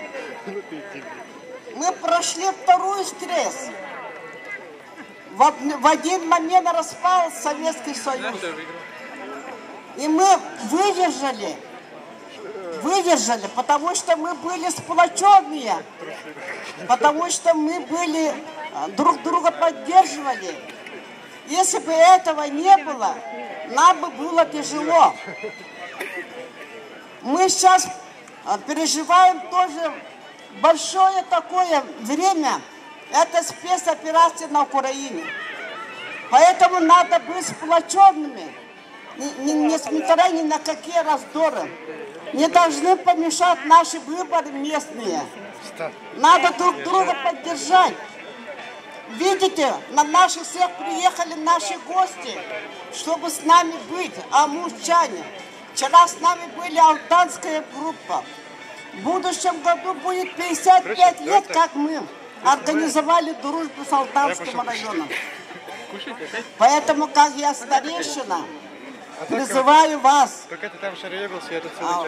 Мы прошли второй стресс. В один момент распал Советский Союз. И мы выдержали, выдержали, потому что мы были сплоченные, потому что мы были, друг друга поддерживали. Если бы этого не было, нам бы было тяжело. Мы сейчас переживаем тоже большое такое время. Это спецоперация на Украине. Поэтому надо быть сплоченными, несмотря ни на какие раздоры. Не должны помешать наши выборы местные. Надо друг друга поддержать. Видите, на наших всех приехали наши гости, чтобы с нами быть, амурчане. Вчера с нами были алтанская группа. В будущем году будет 55 лет, как мы организовали дружбу с Алтанским районом. Поэтому, как я старейшина, призываю вас,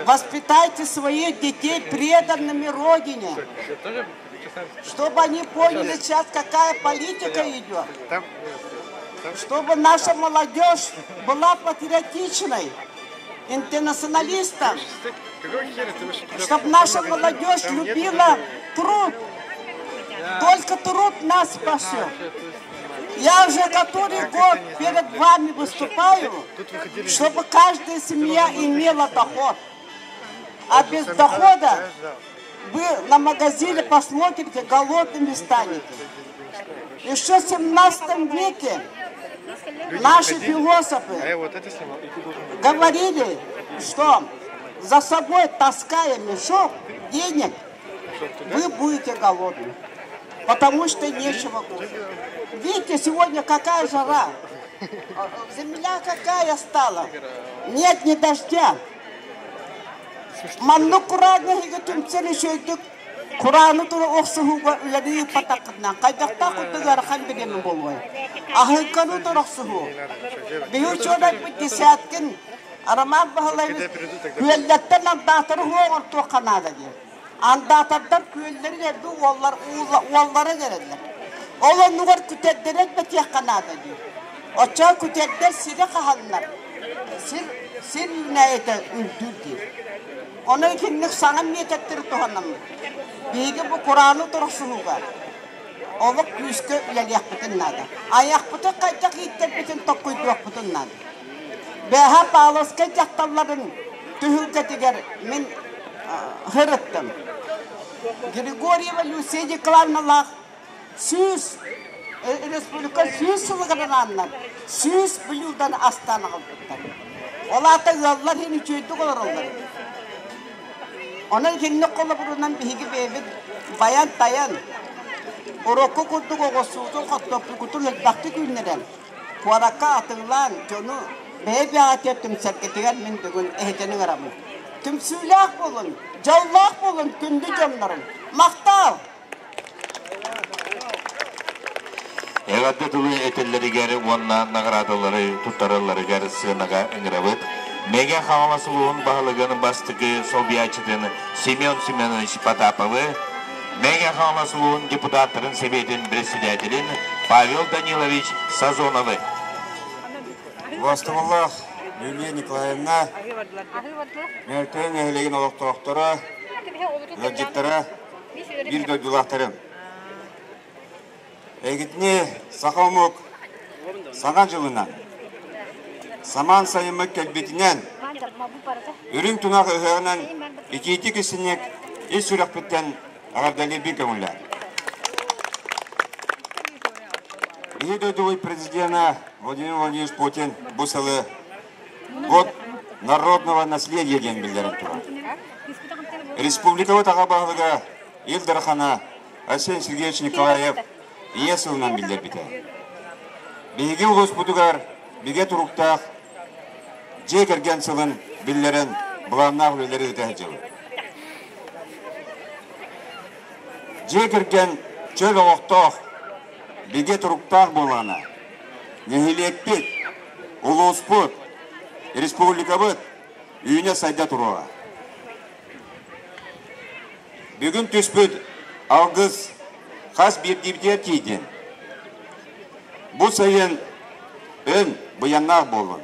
воспитайте своих детей преданными Родине, чтобы они поняли сейчас, какая политика идет, чтобы наша молодежь была патриотичной, интернационалистом, чтобы наша молодежь любила труд. Только труд нас спасет. Я уже который год перед вами выступаю, чтобы каждая семья имела доход. А без дохода вы на магазине посмотрите, голодными станете. Еще в 17 веке наши философы говорили, что за собой таская мешок денег, вы будете голодны, потому что нечего кушать. Видите, сегодня какая жара, земля какая стала, нет ни дождя. Маннык курааны эһиги түмсэн үчүгэйдик курааны тура охсуһууга үлэлии ыыппатаххытына хайдахтаах курдук ыарахан бириэмэ буолуой? Аһыыкканы утары охсуһуу. Биһи учуонайбыт Десяткин Роман Баһылаевич күөллэртэн андаатары суох оҥортуохха наада диэн. Андаатардар күөллэрин эргэ уоллар, уоллара эрэллэр. Ол оннугар күтэрдэри элбэтиэххэ наада диир. Оччоҕо күтэрдэр сири хаһаннар, сир сир үүнээйитэ үрдүүр диир. Ону итинник саҥа миэтэттэри туһанаммыт. Биһиги бу курааны торохсуһууга олох күүскэ үлэлиэхпитин наада. Айахпытын хайдах ииттэрбитин токкуйдуохпутун наада. Бэһэ Павловскай дьахталларын түһүлгэтигэр мин сырыттым. Григорьева Люция Николаевналаах 100 республика 100 сылыгар анааннар 100 блюданы астаан аҕалбыттар. Ол аата ыаллар иһин үчүгэйдик олороллор эбит. Онон итинник холобурунан биһиги бэйэбит байан-тайан, урукку курдук оҕурсуутун, хортуоппуйгутун элбэхтик үүннэрэн, куоракка атыылаан дьону бэйэ-бэйэҕитигэр түмсэргитигэр мин бүгүн эһигини ыҥырабын. Түмсүүлээх буолун, дьоллоох буолун күндү дьоннорум! Махтал! Эҕэрдэ тылы этэллэригэр уонна наҕараадалары туттаралларыгар сыанаҕа ыҥырабыт. Мэҥэ Хаҥалас улууһун баһылыгын бастакы солбуйааччытын Семен Семенович Потаповы, Мэҥэ Хаҥалас улууһун депутаттарын сэбиэтин председателин Павел Данилович Сазоновы. Убастабыллаах Юлия Николаевна, Мөлтөөн нэһилиэгин олохтоохторо, ыалдьыттара, биир дойдулаахтарым. Эһигитини саха омук Саҥа дьылынан, самаан сайыммыт кэлбитинэн, үрүҥ тунах ыһыаҕынан итиитик истиҥник ис сүрэхпиттэн эҕэрдэлиирбин көҥүллээн. Биһи дойдубут президена Владимир Владимирович Путин бу сылы Год народного наследия диэн биллэрэн турар. Республикабыт аҕа баһылыга Ил Дархана Айсен Сергеевич Николаев Ийэ сылынан биллэрбитэ. Биһиги улууспутугар бигэ туруктаах дьиэ кэргэн сылын биллэрэн былааннаах үлэлэри ыыта сылдьабыт. Дьиэ кэргэн чөл олохтоох, бигэ туруктаах буоллаҕына, нэһилиэкпит, улууспут, республикабыт үүнэ-сайда туруоҕа. Бүгүн түспүт алгыс хас биирдиибитигэр тиийдин. Бу сайын өн быйаннаах буоллун.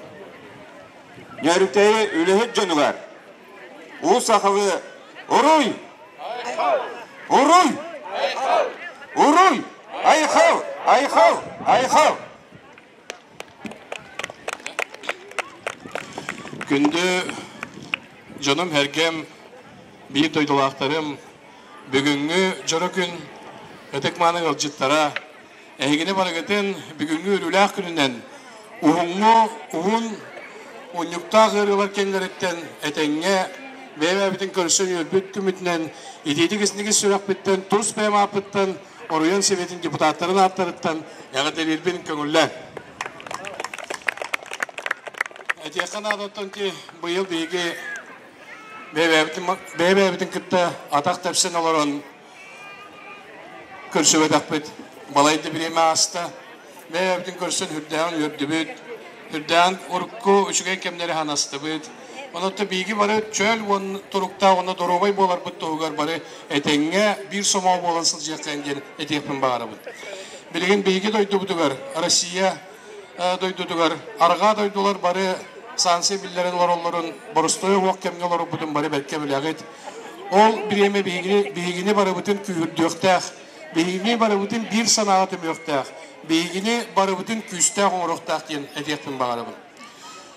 Нөөрүктэйи үлэһит дьонугар уу сахалы уруй! Уруй! Уруй! Айхал! Айхал! Айхал! Күндү дьонум-сэргэм, биир дойдулаахтарым, бүгүҥҥү дьоро күн ытык-мааны ыалдьыттара, эһигини барыгытын бүгүҥҥү үөрүүлээх күнүнэн уһуҥҥу уһун унньуктаах ыарыылар кэннилэриттэн этэҥҥэ бэйэ-бэйэбитин көрсөн үөрбүт күммүтүнэн итиитик-истиҥник сүрэхпиттэн, тус бэйэм ааппыттан оройуон Сэбиэтин депутаттарын ааттарыттан эҕэрдэлиирбин көҥүллээн. Этиэххэ наадаттан ки быйыл биһиги бэйэ-бэйэбитин кытта атах тэпсэн олорон көрсүбэтэхпит. Балайда бириэмэ ааста. Бэйэбитин көрсөн үрдээҕин үөрдүбүт, үрдээҕин урукку үчүгэй кэмнэри ханастыбыт. Онон биһиги бары чөл уонна туруктаах уонна доруобай буоларбыт туһугар бары этэҥҥэ биир сомоҕо буолан сылдьыаххайын диэн этиэхпин баҕарабын. Билигин биһиги дойдубутугар Россия дойдутугар арҕаа дойдулар бары санкция биллэрэн олороллорун боростуой уох кэмҥэ олорбутун бары бэркэ билэҕит. Ол бириэмэ биһигини барыбытын күүһүрдүөхтээх Биһигини барыбытын биир санааҕа түмүөхтээх, биһигини барыбытын күүстээх оҥоруохтаах диэн этиэхпин баҕарабын.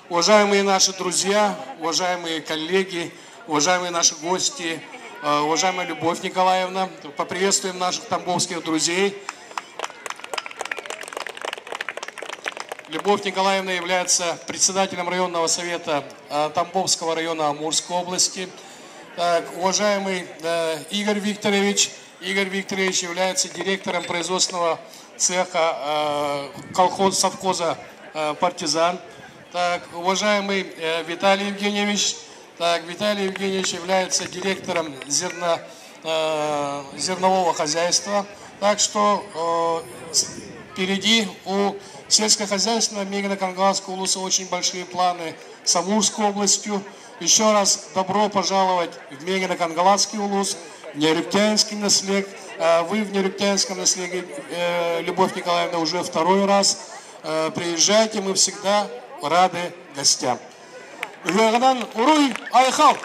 Уважаемые наши друзья, уважаемые коллеги, уважаемые наши гости, уважаемая Любовь Николаевна, поприветствуем наших тамбовских друзей. Любовь Николаевна является председателем районного совета Тамбовского района Амурской области. Так, уважаемый Игорь Викторович, Игорь Викторович является директором производственного цеха колхоз, совхоза «Партизан». Так, уважаемый Виталий Евгеньевич, так, Виталий Евгеньевич является директором зерно, зернового хозяйства. Так что впереди у сельскохозяйственного Мегино-Кангаласского улуса очень большие планы с Амурской областью. Еще раз добро пожаловать в Мегино-Кангаласский улус, в Нерюктяинский наслег. Вы в Нерюктяинском наслеге, Любовь Николаевна, уже второй раз. Приезжайте, мы всегда рады гостям. Ыһыаҕынан уруй айхал!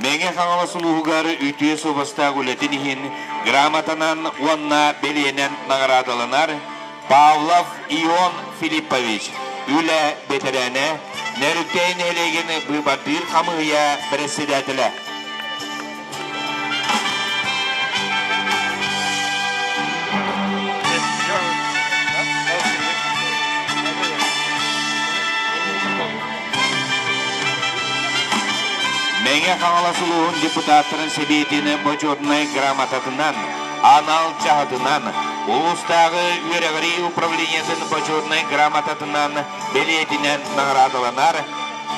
Мэҥэ Хаҥалас улууһугар үтүө суобастаах үлэтин иһин грамотанан уонна бэлиэнэн наҕараадаланар Павлов Ион Филиппович, үлэ бэтэрээнэ, Нөрүктэй нэһилиэгин быыбардыыр хамыыһыйа бэрэссэдээтэлэ. Мэҥэ Хаҥалас улууһун депутаттарын сэбиэтин бочуотунай грамотатынан, анал чаһытынан, улуустааҕы үөрэҕирии управлениетын бочуотунай грамотатынан бэлиэтинэн наҕараадаланар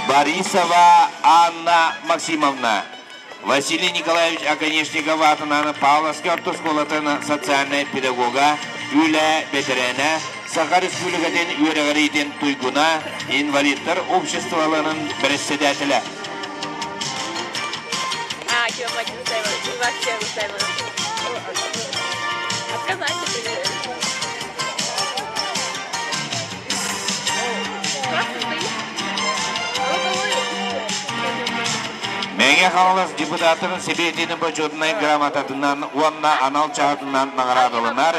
Борисова Анна Максимовна. Василий Николаевич Оконешников аатынан Павловскай орто оскуолатын социальнай педагога, үлэ бэтэрээнэ, Саха Республикатын үөрэҕириитин туйгуна, инвалидтар обществоларын бэрэссэдээтэлэ. А, вообще Отказать. Мэҥэ Хаҥалас депутаттарын Сэбиэтин бочуотунай грамотатынан уонна анал чаһытынан наҕараадаланар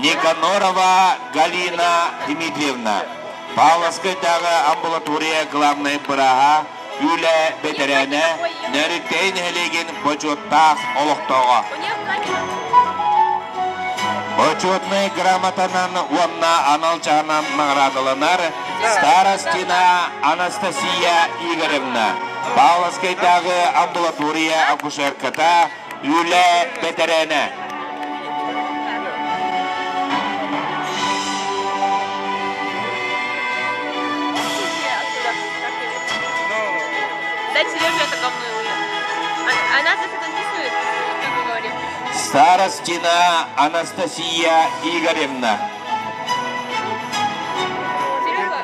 Никанорова Галина Дмитриевна, Павловскайдааҕы амбулатория главнай бырааһа, үлэ бэтэрээнэ, Нөрүктэй нэһилиэгин бочуоттаах олохтооҕо. Бочуотунай грамотанан уонна анал чаһынан наҕараадаланар Старостина Анастасия Игоревна, Павловскайдааҕы амбулатория акушерката, үлэ бэтэрээнэ. Дать Сереже это говно Она за это написывает, как мы говорим. Старостина Анастасия Игоревна.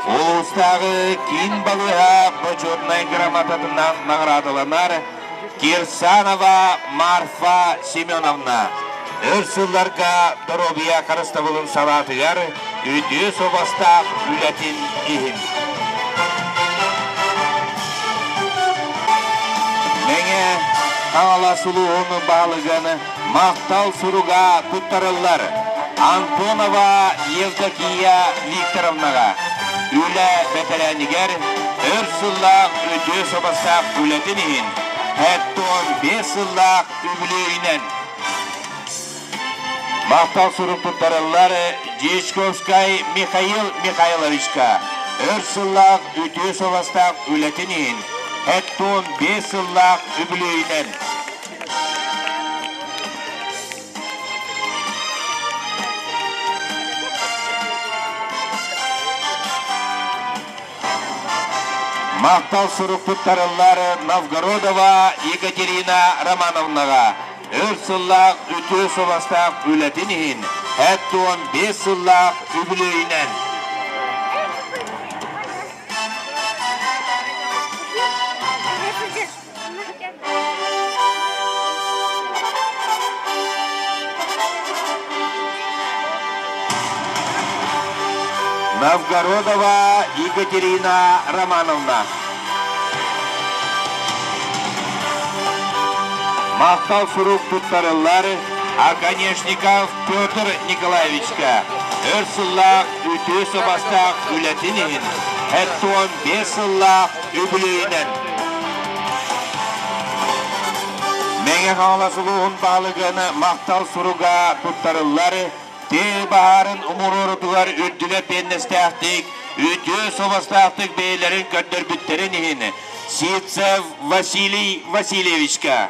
Улуустааҕы киин балыыһа бочуотунай грамотатынан наҕараадаланар Кирсанова Марфа Семеновна. Өр сылларга доруобуйа харыстабылын салаатыгар үтүө суобастаах үлэтин иһин. Мэҥэ Хаҥалас улууһун баһылыгын махтал суруга туттарыллар Антонова Евдокия Викторовнаҕа үлэ бэтэрээнигэр өр сыллаах үтүө суобастаах үлэтин иһин 75 сыллаах үбүлүөйүнэн Махтал сурук туттарыллар Дьячковскай Михаил Михайловичка өр сыллаах үтүө суобастаах үлэтин иһин 75 сыллаах үбүлүөйүнэн. Махтал сурук туттарыллар Новгородова Екатерина Романовнаҕа өр сыллаах үтүө суобастаах үлэтин иһин 75 сыллаах үбүлүөйүнэн. Новгородова Екатерина Романовна. Махтал сурук туттарыллар Оконешников Петр Николаевичка өр сыллаах үтүө собастаах үлэтин иһин 75 сыллаах үбүлүөйүнэн. Мэҥэ Хаҥалас улууһун баһылыгын махтал суруга туттарыллар тыа баһаарын умуруорутугар үрдүгэ пиэннэстээхтик, үтүө суобастаахтык бэйэлэрин көрдөрбүттэрин иһин Сивцев Василий Васильевичка.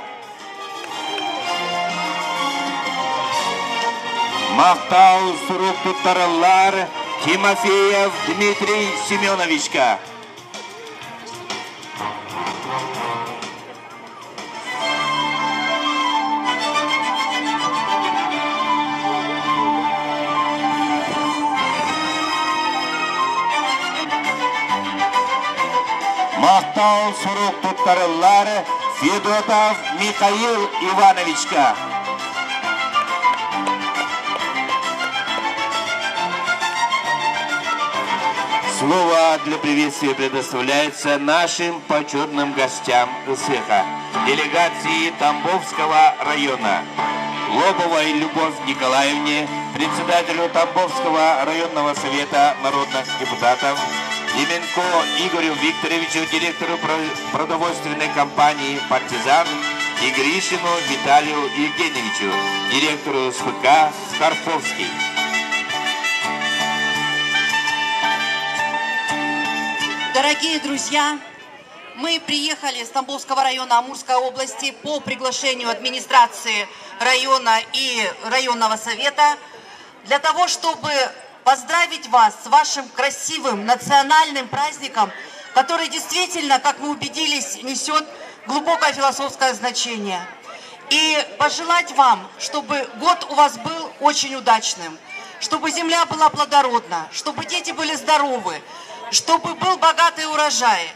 Махтал сурук туттарыллар Тимофеев Дмитрий Семеновичка. Махтал сурук туттарыллар Федотов Михаил Ивановичка. Слово для приветствия предоставляется нашим почетным гостям СЭХа, делегации Тамбовского района. Лобовой Любовь Николаевне, председателю Тамбовского районного совета народных депутатов, Деменко Игорю Викторовичу, директору продовольственной компании «Партизан», и Гришину Виталию Евгеньевичу, директору СПК «Скорфовский». Дорогие друзья, мы приехали с Тамбовского района Амурской области по приглашению администрации района и районного совета для того, чтобы поздравить вас с вашим красивым национальным праздником, который действительно, как мы убедились, несет глубокое философское значение. И пожелать вам, чтобы год у вас был очень удачным, чтобы земля была плодородна, чтобы дети были здоровы, чтобы был богатый урожай,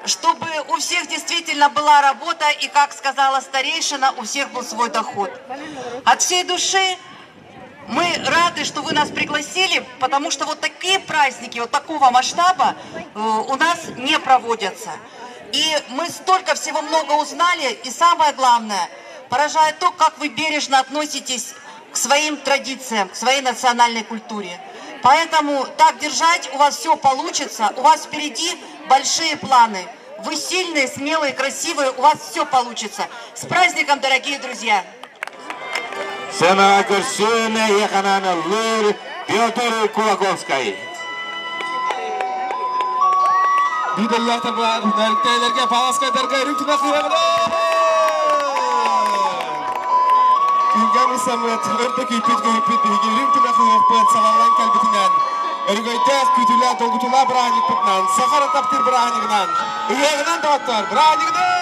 чтобы у всех действительно была работа и, как сказала старейшина, у всех был свой доход. От всей души мы рады, что вы нас пригласили, потому что вот такие праздники, вот такого масштаба у нас не проводятся. И мы столько всего много узнали, и самое главное, поражает то, как вы бережно относитесь к своим традициям, к своей национальной культуре. Поэтому так держать, у вас все получится, у вас впереди большие планы. Вы сильные, смелые, красивые, у вас все получится. С праздником, дорогие друзья! Сценаҕа көрсүөн эйиэхэ ыллыыр Петр Кулаковскай. Бидерлер бар, нәліктейлерге, паласкайдарға үрүҥ тунах ыһыаҕынан! Күнгә мұсамыт, өрті күйпіт күйпіт биһиги үрүҥ тунах ыһыахпыт салаллан кэлбитинэн. Өрөгөйдөөх күүтүүлээх долгутуулаах бырааһынньыкпытынан, саха эрэ таптыыр бырааһынньыгынан, ыһыаҕынан доҕоттор, бырааһынньыгынан!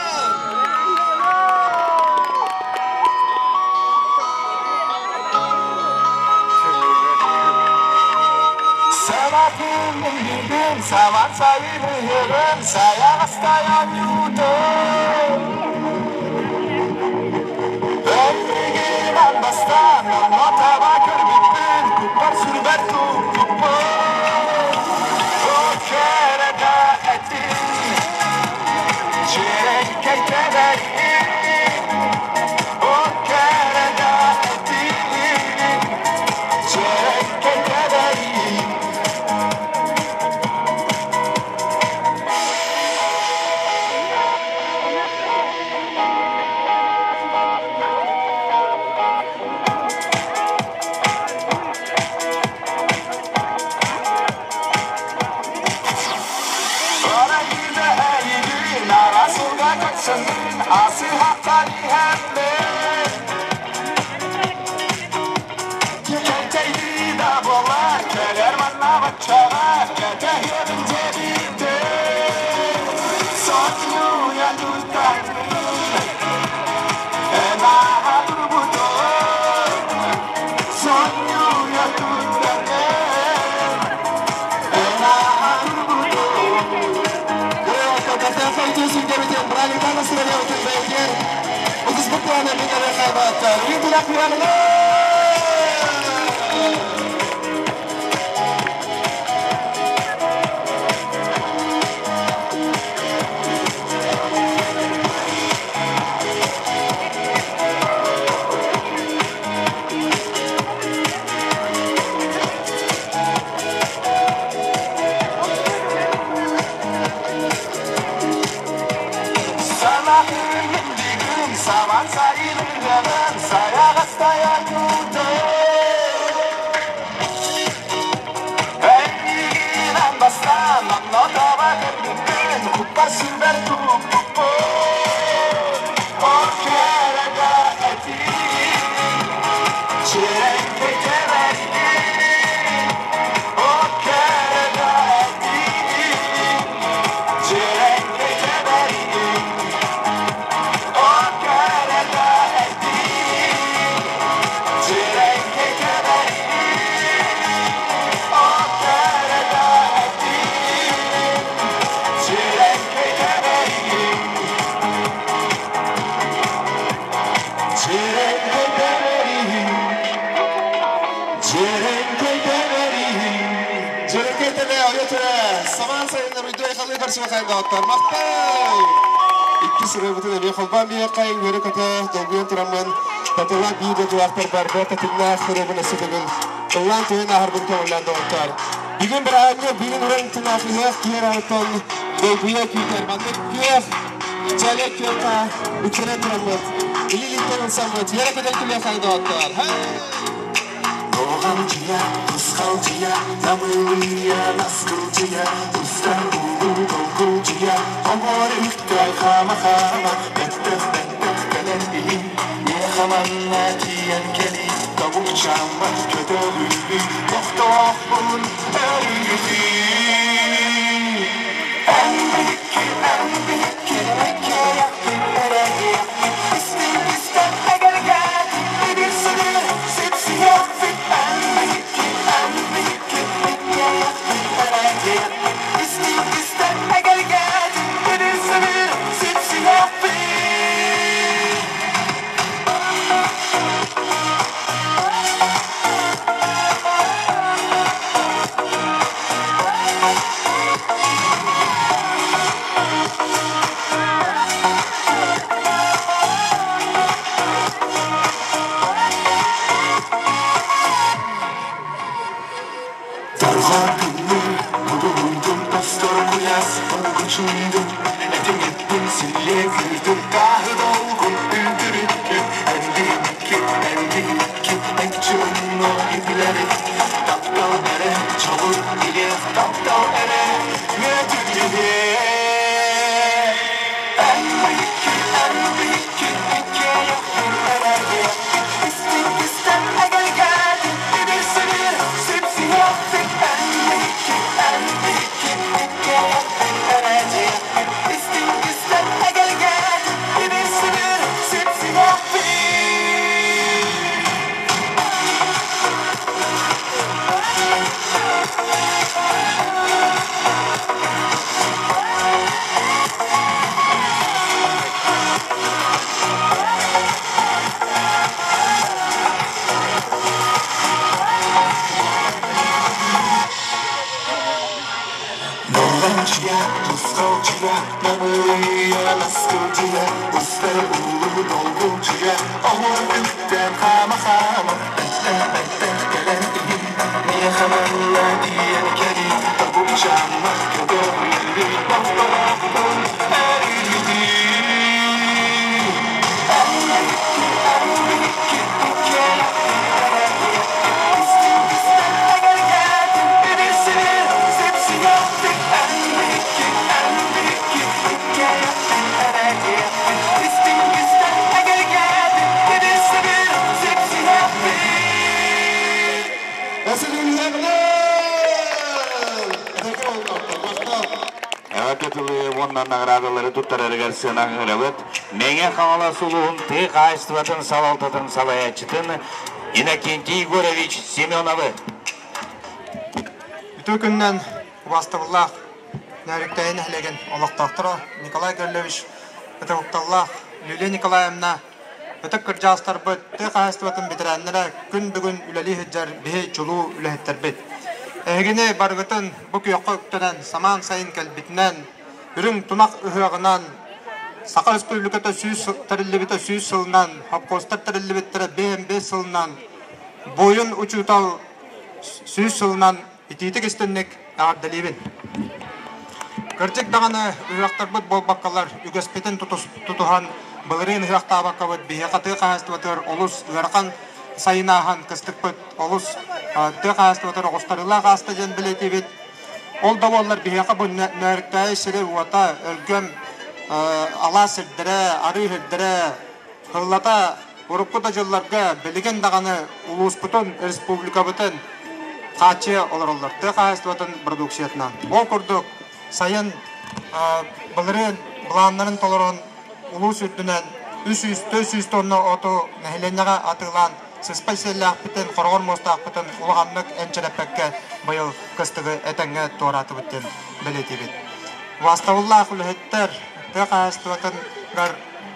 Санатын билдим, саман сайын ыһыаҕын, сайаҕастай оонньуутун. Өмрүгүн бастан, онно таба көрбүппүн, куппар сүрбэр туппуппун. О кэрэ этин, чирэҥкэй тэбэрин, о кэрэ этин, чирэҥкэй тэбэрин. Арагыда эйигин арасылга көрсөммүн, асыһаттан иһэммин. Кэлтэйдии да буоллар, кэлэр манна баччаҕа, кэтэһиэҕин диэбитим. Александр Сыровьевтың бәйгер. Ұтыс бұттуаны мен әрі қайбатты. Үрін тұрақ Saman sayılırım, sayağastaya Әйгінен бастан, анна таба кіргін, құппар сүрбер туп туппу. О кереге әти, черенке теверди. О кереге әти, черенке теверди. О кереге әти, черенке теверди. О кереге әти, черенке теверди. Черенке теверди. Черенке теверди. Жерекей теле, ойотуре, саман сайындар үйдө айқалы қарсы бақайында оттар. Мақтай! Икки сыры бұтын әбе қолбан бие қайын өрі көті долгуен тұрамын. Татыла бейді жуақтар бар, бәрті тінна қырыбын өсі бүгін. Ыллан тойын ағырбын көңілләнді оттар. Бүгін бір ағынны, бүгін ұрын тынақлық кер артын долгуя күйтер. Мандық күйех, жәле күйеқа үкерен тұрамын. Илиликтен ұлсамын, ері көтен күле қайында оттар. Хей! Доғалчыя, тусқалчыя, намылыя, наскылчыя, тустар улу толкулчыя, Омор үктэй хама-хама, бәттіх-бәттіх кәлен илин, Не хаманна тиен кели, табук чаммат көтөлүлү, Тоқтоқ бұл өрүгүтү. Эн бихикки, эн бихикки, эке яқпын, эреге яқпын, Истин истен әгелгәт, бибир сыгыр, сипсияқ бит. Эн бихикки, эн бихикки, эке яқпын, эреге яқпын, Истин истен әгелгәт, бибир сыгыр, сипсияқ бит. Darğa күннің бұлундым, тостор куяс оргучундum, Этим еттим, силле күрдüm, тағы долгун үндүрүккү, Әндикки, әндикки, әкчүнно иплери, Таптал әре, чолур иле, таптал әре, нөтүргү. Әндикки, әндикки, икке яқпын, әреге яқпын, Истин истен әгелгәт, бибир сыбыр, сипсияқ бит. Әндикки, әндикки, икке яқпын, әреге яқпын, Истин истен әгелгәт, бибир сыбыр, сипсияқ бит. Ноланчия, тусқалчия, намылыя, наскылчия, Устар улу долгулчия, Омор үктен хама-хама, Бәттен-бәттен кәлен илин, Не хаманна тиен кәли, Табук чаммат көтөрүлү, Тоқтолоқтун әрүлү. Әндикки, әндикки, икке Истин истен әгелгәт, бибир сибир, сипсияқ бит. Әндикки, әндикки, икке әреге Истин истен әгелгәт, бибир сибир, сипсияқ бит. Эватетылы воннан наградалары туттарарыгар сынаңырабыт. Меңе қаңала сулуын ты қайстыватын салалтатын салаячытын Иннокентий Егорович Семеновы. Үтө күннен убастыбыллах нәриктәйін әхлеген олықтақтыра Николай Гаврилович ытыкталлаах Люлия Николаевна, ытык кырдьаҕастарбыт, тыа хаһаайыстыбатын бэтэрээннэрэ күн бүгүн үлэлии сылдьар биһи чулуу үлэһиттэрбит. Эһигини барыгытын бу күөххэ үктэнэн, самаан сайын кэлбитинэн, үрүҥ тунах ыһыаҕынан, Саха Республиката 100 тэриллибитэ 100 сылынан, хопхуостар тэриллибиттэрэ 55 сылынан, буойун учуутал 100 сылынан итиитик истинник эҕэрдэлиибин. Кырдьык даҕаны ыһыахтарбыт буолбаккалар үгэспитин тутуһан былырыын ыһыахтаабаккабыт биһиэхэ тыа хаһаайыстыбатыгар олус ыарахан сайын ааһан кыстыкпыт олус тыа хаһаайыстыбатыгар оҕустарыылаах ааста диэн бэлиэтиибит. Ол да буоллар биһиэхэ бу Нөөрүктээйи сирэ-уота, өлгөм алаас сирдэрэ, арыы сирдэрэ сыллата Урукку да дьылларга билигин даҕаны улууспутун, республикабытын хааччыйа олороллор тыа хаһаайыстыбатын продукциятынан. Ол курдук сайын былырыын былааннарын толорон улуус үрдүнэн 300-400 тонна оту нэһилиэнньэҕэ атыылаан сыспай сиэллээхпитин, хороҕор муостаахпытын улаханнык энчирэппэккэ быйыл кыстыгы этэҥҥэ туораатыбыт диэн бэлиэтиибит. Убаастабыллаах үлэһиттэр, тыа хаһаайыстыбатыгар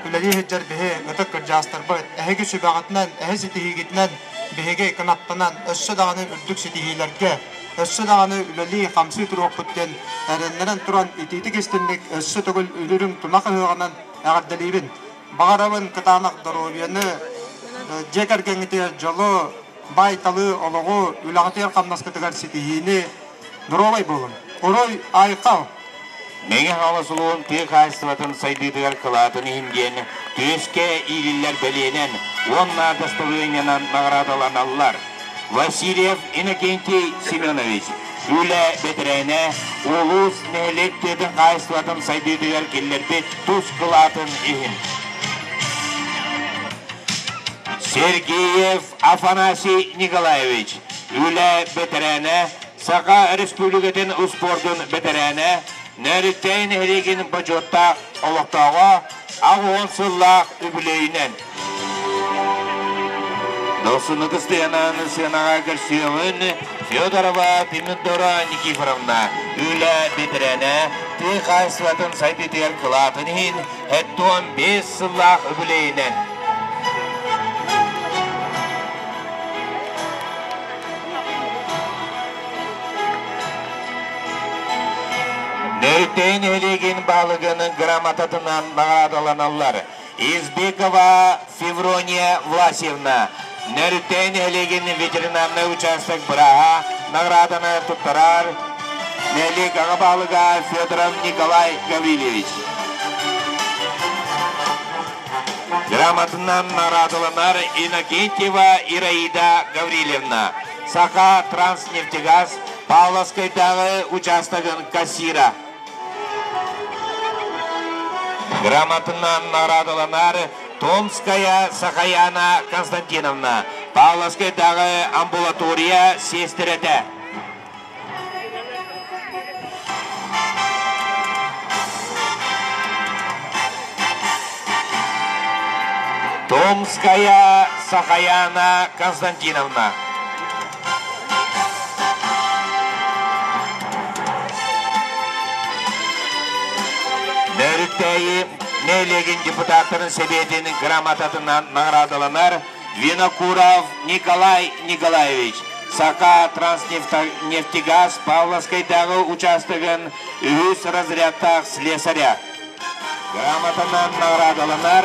үлэлии сылдьар биһи ытык кырдьаастарбыт, эһиги сүбэҕитинэн, эһи ситиһиигитинэн биһиги кынаттанан өссө даҕаны үрдүк ситиһиилэргэ, өссө даҕаны үлэлии-хамсыы туруохпут диэн эрэннэрэн туран итиитик истинник өссө төгүл үрүҥ тунах ыһыаҕынан эҕэрдэлиибин. Баҕарабын кытаанах доруобуйаны, дьиэ кэргэҥҥитигэр дьолу, баай-талыы олоҕу, үлэҕитигэр-хамнаскытыгар ситиһиини, доруобай буолуҥ. Уруй айхал! Мэҥэ Хаҥалас улууһун тыа хаһаайыстыбатын сайдыытыгар кылаатын иһин диэн түөскэ иилиллэр бэлиэнэн уонна дастабырыанньанан наҕараадаланаллар. Васильев Иннокентий Семенович, үлэ бэтэрээнэ, улуус нэһилиэк тыатын хаһаайыстыбатын сайдыытыгар киллэрбит тус кылаатын иһин. Сергеев Афанасий Николаевич, үлэ бэтэрээнэ, Саха Республикатын успуордун бэтэрээнэ, Нөөрүктээй нэһилиэгин бочуоттаах олохтооҕо, 80 сыллаах үбүлүөйүнэн. Дохсуннук ыстыйанан сыанаҕа көрсүөҕүн Федорова Пимидора Никифоровна үлэ бэтэрээнэ, тыа хаһаайыстыбатын сайдыытыгар кылаатын иһин 75 сыллаах үбүлүөйүнэн. Нөрүктэйин нэһилиэгин баһылыгын грамотатынан наҕараадаланаллар. Избекова Феврония Власьевна, Нөрүктэйин нэһилиэгин ветеринарнай участок бырааһа наҕарааданы туттарар нэһилиэк аҕа баһылыга Федоров Николай Гаврильевич. Грамотынан наҕараадаланар Иннокентьева Ираида Гаврильевна, Саха Транснефтегаз Павловскайдааҕы учаастагын кассира. Грамотынан наҕараадаланар Томская Сахаяна Константиновна, Павловскайдааҕы амбулатория сиэстэрэтэ. Томская Сахаяна Константиновна. Нөрүктээйи нэһилиэгин депутаттарын сэбиэтин грамотатынан наҕараадаланар Винокуров Николай Николаевич, Саха Транснефтегаз Павловскайдааҕы учаастагын үһүс разрядтаах слесаря. Грамотанан наҕараадаланар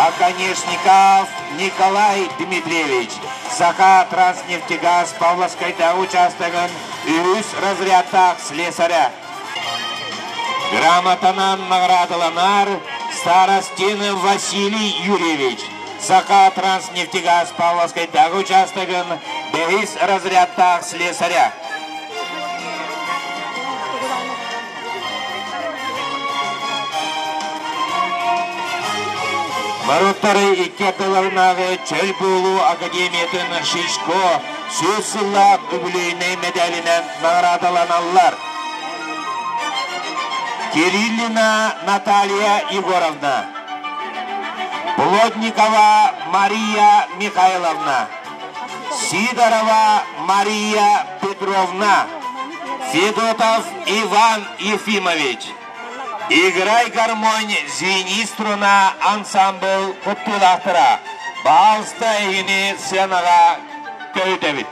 Оконешников Николай Дмитриевич, Саха Транснефтегаз Павловскайдааҕы учаастагын үһүс разрядтаах слесаря. Грамотанан наҕараадаланар Старостин Василий Юрьевич, Саха Транснефтегаз Павловскайдааҕы учаастагын бэһис разрядтаах слесаря. Норуоттары икки ардыларынааҕы чөл буолуу академиятын Шишко 100 сыллаах үбүлүөйнэй мэдээлинэн наҕараадаланаллар. Кириллина Наталья Егоровна, Плотникова Мария Михайловна, Сидорова Мария Петровна, Федотов Иван Ефимович. Играй гармонь, звени струна ансамбл кыттыылаахтара. Баалыста эһигини сыанаҕа көһүтэбит.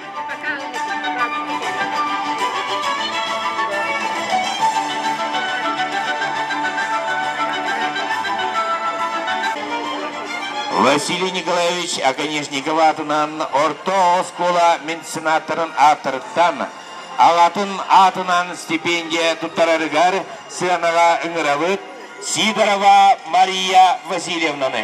Василий Николаевич Оконешников аатынан орто оскуола меценаттарын ааттарыттан аҕатын аатынан стипендия туттарарыгар сыанаҕа ыҥырабыт Сидорова Мария Васильевнаны.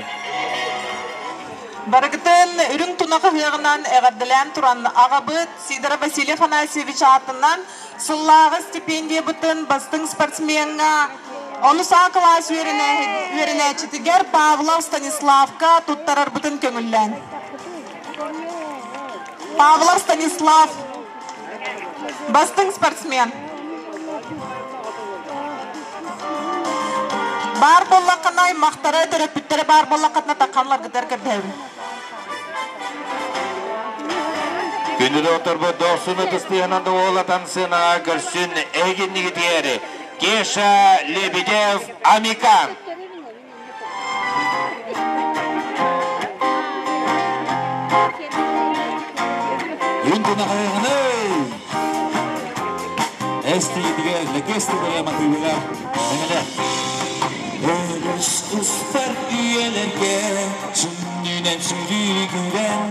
Барыгытын үрүҥ тунах ыһыаҕынан эҕэрдэлээн туран аҕабыт Сидоров Василий Афанасьевич аатынан сыллааҕы стипендиябытын бастыҥ спортсмеҥҥа онус А кылаас үөрэнээччитигэр Павлов Станиславка туттарарбытын көҥүллээн. Павлов Станислав бастыҥ спортсмен. Баар буоллаххына аймахтара, төрөппүттэрэ баар буоллаххытына таххалларгытыгар көрдөһөбүн. Күндү доҕотторбут дохсун ытыстыһынан уолатан сыанаҕа көрсүн эһигиннигитигэр Кеша Лебедев Амикан. Эстиитигэр лэкиэстигэр матыыбыгар мэҥэлэр. Өрүс устар үйэлэргэ сүнньүнэн сүрүүгүрэн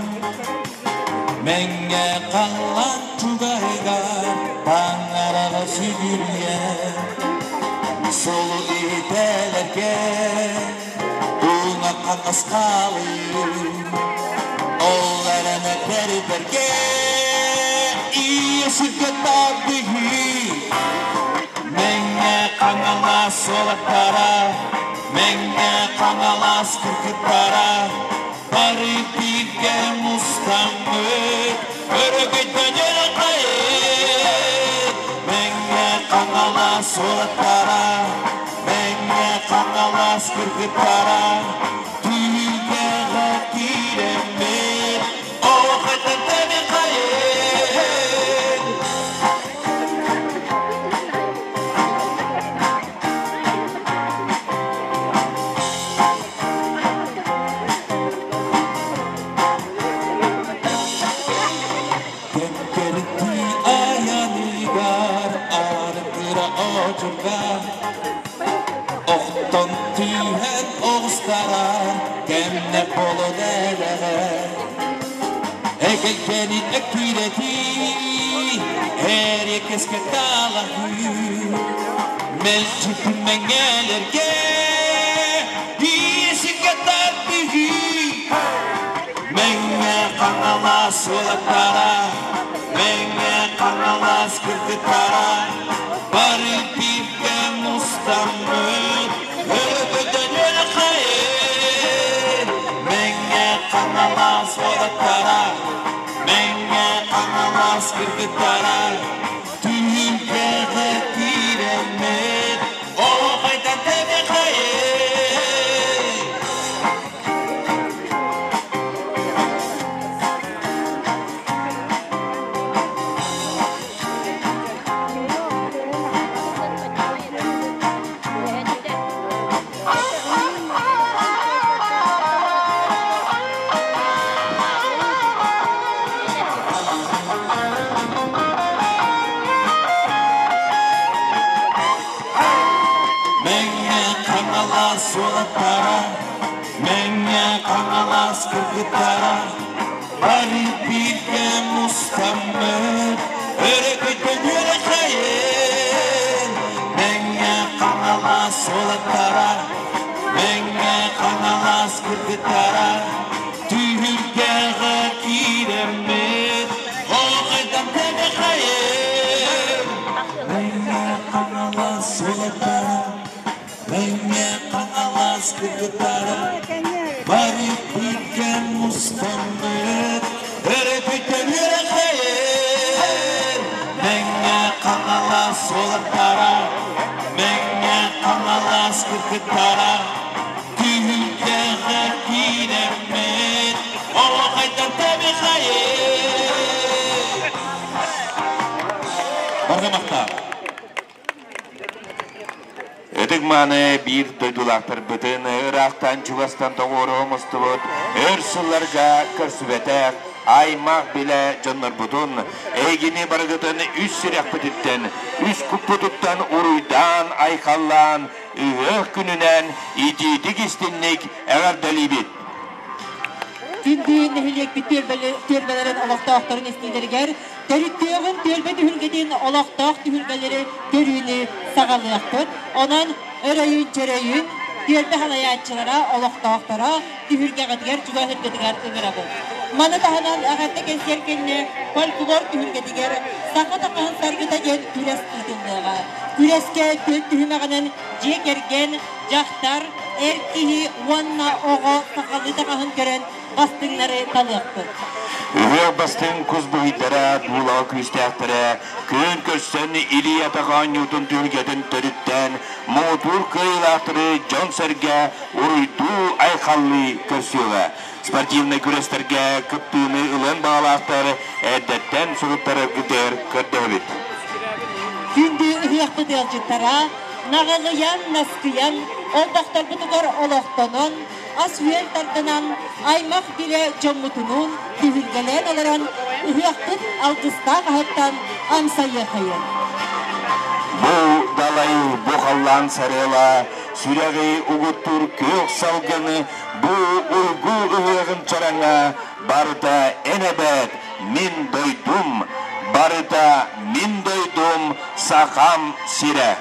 Мэҥэ халлаан чугаһыгар таҥараҕа сүгүрүйэн Солу иитэлэргэ уҥа-хаҥас хаалыы Ол эрэнэ тэрбэргэ ийэ сиргэ тардыһыы Мэҥэ Хаҥалас уолаттара, Мэҥэ Хаҥалас кыргыттара бары бииргэ мустаммыт өрөгөйдөнөр хайыт Мэҥэ Хаҥалас уолаттара, Мэҥэ Хаҥалас кыргыттара түһүлгэҕэ киирэммит оҕо хайыт Кэккэрдии айаныгар аргыра одьурга Охтон түһэн оҕустарар кэмнэр буолан элэҕэ Эгэлгэни эккирэтии эриэккэскэ талаһыы Мэлдьи мэҥэлэргэ иэсиккэ тардыһыы Мэҥэ Хаҥалас уолаттара, Мэҥэ Хаҥалас кыргыттара бары бииргэ мустаммыт өрөгөйдөнүөх хайын Мэҥэ Хаҥалас уолаттара, Мэҥэ Хаҥалас кыргыттара түһүлгэҕэ киирэммит оһохайтан тэбиэхэйин Мэҥэ Хаҥалас уолаттара, Мэҥэ Хаҥалас кыргыттара бары бииргэ мустаммыт өрөгөйдөн үөрэхэйин Мэҥэ Хаҥалас уолаттара, Мэҥэ Хаҥалас кыргыттара түһүлгэҕэ киирэммит оҕойдан тэбэхэйин Мэҥэ Хаҥалас уолаттара, Мэҥэ Хаҥалас кыргыттара бары бииргэ мустаммыт өрөгөйдөн үөрэхэйин Мэҥэ Хаҥалас уолаттара, Мэҥэ Хаҥалас кыргыттара түһүлгэҕэ киирэммит оҕойдан тэбиэхэйин Баргамахта. Ытык Ытык-мааны биир дойдулаахтарбытын ыраахтан чугастан тоҕуору оҥостубут өр сылларга көрсүбэтэх аймах билэ дьоннорбутун эйгини барыгытын үс сүрэхпититтэн, үс куппутуттан уруйдаан, айхаллаан, ыһыах күнүнэн итиитик истинник эҕэрдэлиибит! Күндү нэһилиэкпит түөлбэлэрин олохтоохторун истиилэригэр төрүттүөҕүн түөлбэ түһүлгэтин олохтоох түһүлгэлэри көрүүнү саҕалыахпыт. Онон өрөйүн-чөрөйүн түөлбэ салайааччылара, олохтоохторо түһүлгэҕитигэр чугас эргэтигэр ыҥырабыт. Маны таһынан эҕэрдэ кэнсиэр кэннэ фольклор түһүлгэтигэр Саха таҥаһын саргыта диэн күрэс ыытыллыаҕа. Күрэскэ түөрт түһүмэҕинэн дьиэ кэргэн, дьахтар, эр киһи уонна оҕо сахалыы таҥаһын көрөн бастыҥнары талыахпыт. Ыһыах бастыҥ кус быһыйдара, дуулаҕа күүстээхтэрэ күөн көрсөн илии-атах оонньуутун түһүлгэтин төрүттээн муҥутуур кыайыылаахтары дьон-сэргэ уруйдуу-айхаллыы көрсүөҕэ. Спортивнай күрэстэргэ кыттыыны ылыан баҕалаахтар эрдэттэн суруттараргытыгар көрдөһөбүт. Күндү ыһыахпыт ыалдьыттара наҕылыйан, наскыйан, олбохторбутугар олохтонон, ас-үөл тардынан, аймах билэ дьоммутунуун түһүлгэлээн олорон, ыһыахпыт алгыстаах аһыттан амсайыахайын. Бу далай, бу халлаан сарыала, сүрэҕи угуттуур күөх салгыны, бу уйгу ыһыаҕын чараҥа барыта эн эбээт, мин дойдум, барыта мин дойдум, Сахам сирэ.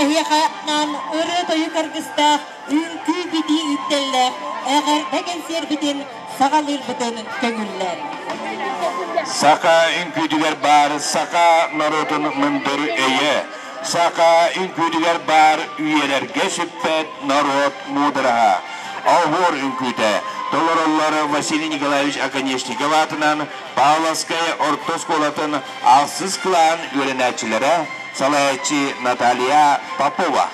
Эһиэхэ анаан ырыа-тойук аргыстаах, үҥкүү-битии үктэллээх эҕэрдэ кэнсиэрбитин саҕалыырбытын көҥүллээн. Саха үҥкүүтүгэр баар саха норуотун мындыр өйө, саха үҥкүүтүгэр баар үйэлэргэ сүппэт норуот муудараһа. Оһуор үҥкүүтэ толороллор Василий Николаевич Оконешников аатынан Павловскай орто оскуолатын ахсыс кылаан үөрэнээччилэрэ, салайааччы Наталья Попова.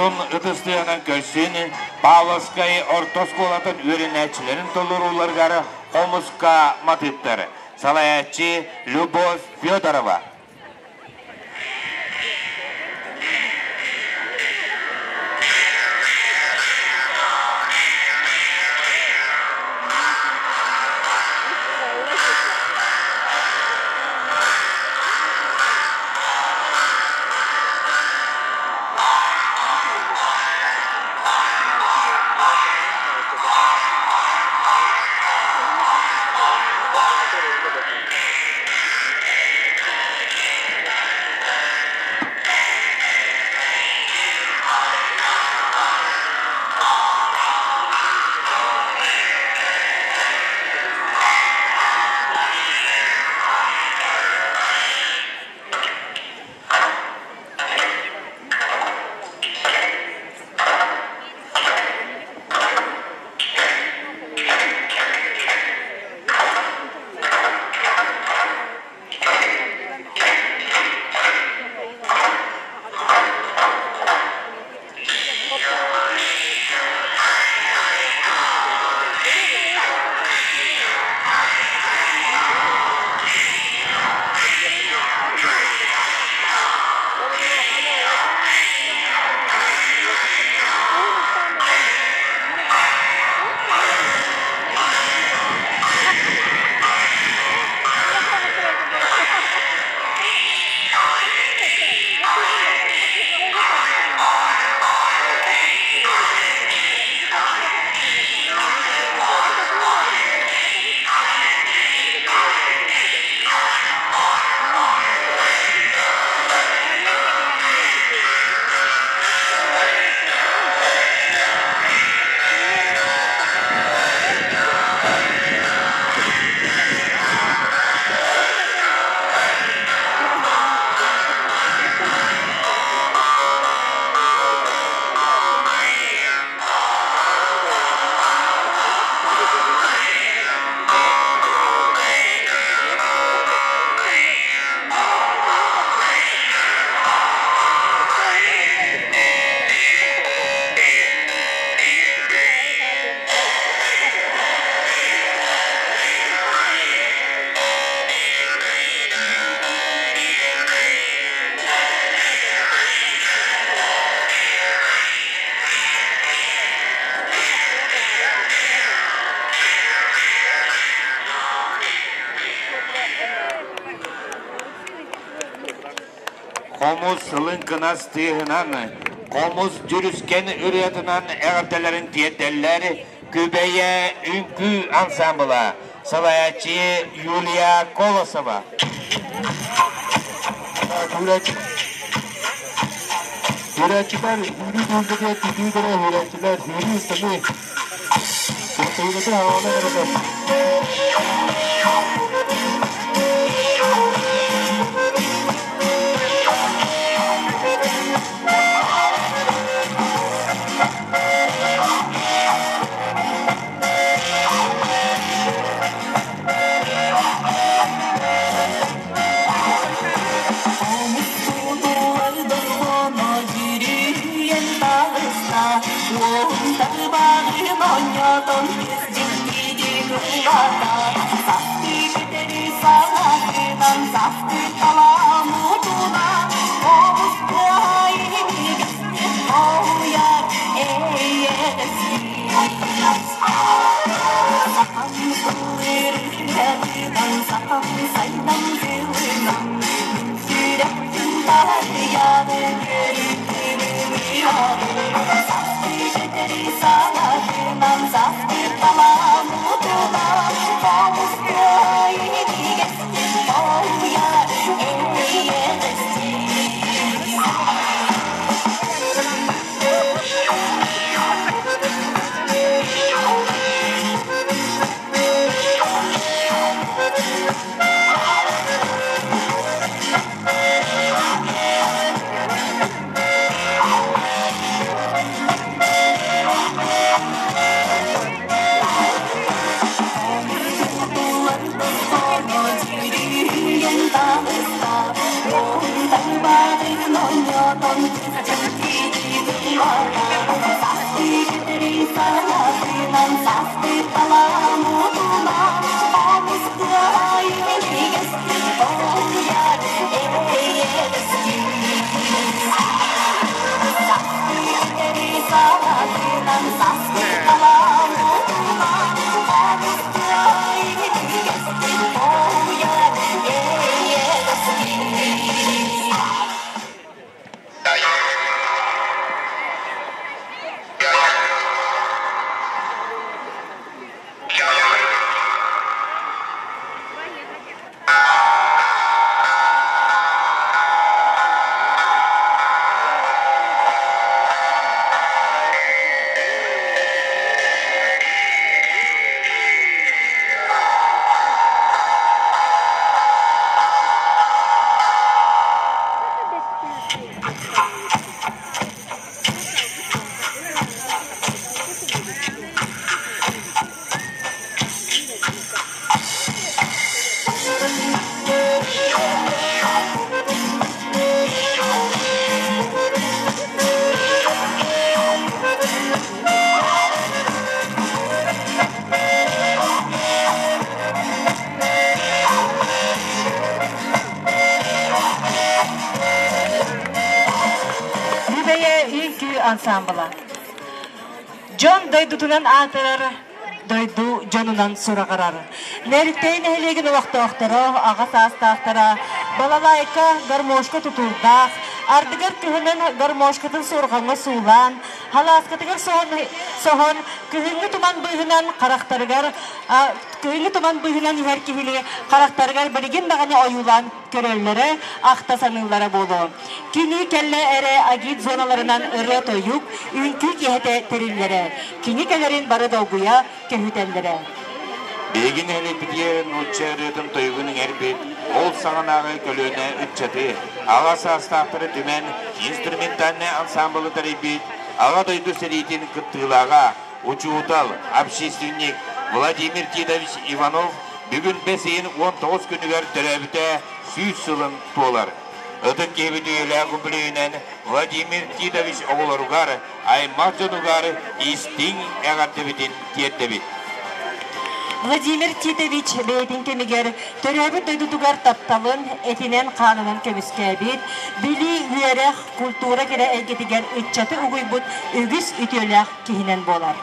Дохсун ытыс тыаһынан көрсүн Павловскай орто оскуолатын үөрэнээччилэрин толорууларыгар хомуска матыыптар. Салайааччы Любовь Федорова. Хомус лыҥкынас тыаһынан, хомус дьүрүскэн ырыатынан эҕэрдэлэрин тиэрдэллэр Күбэйэ үҥкүү ансаамбыла, салайааччы Юлия Колосова. Көрөөччүлэр үүрүү түһүлгэтигэр түтүү көрөөччүлэр үүрүү ыстаны Кыртыйбытын хаалан эрэлэр. Бүбэйэ үҥкүү ансаамбыла. Дьон дойдутунан аатырар, дойду дьонунан сураҕырар. Нэртэй нэһилиэгин олохтоохторо, аҕа саастаахтара балалайка, гармошка тутуурдаах, ардыгар кыһынын гармошкатын суорҕаҥҥа суулаан, халааскатыгар соһон, күһүҥҥү туман быыһынан харахтарыгар күһүҥҥү туман быыһынан иһэр киһини харахтарыгар билигин даҕаны ойуулаан көрөллөрө, ахта саныыллара буолуо. Кини кэллэ эрэ агит зоналарынан ырыа-тойук, үҥкүү киэһэтэ тэриллэрэ. Кини кэлэрин бары долгуйа көһүтэллэрэ. Биһиги нэһилиэкпитигэр нуучча ырыатын тойугун иҥэрбит, ол саҕанааҕы көлүөнэ ыччаты, аҕа саастаахтары түмэн инструментальнай ансаамбылы тэрийбит Аҕа дойду сэриитин кыттыылааҕа, учуутал, общественник Владимир Титович Иванов бүгүн бэс ыйын 19 күнүгэр төрөөбүтэ 100 сылын туолар. Ытык киһибит үйэлээх үбүлүөйүнэн Владимир Титович оҕолоругар, аймах дьонугар истиҥ эҕэрдэбитин тиэрдэбит. Владимир Титович бэйэтин кэмигэр төрөөбүт дойдутугар тапталын этинэн-хаанынан көмүскээбит, билии, үөрэх, культура кэрэ эйгэтигэр ыччаты угуйбут үгүс үтүөлээх киһинэн буолар.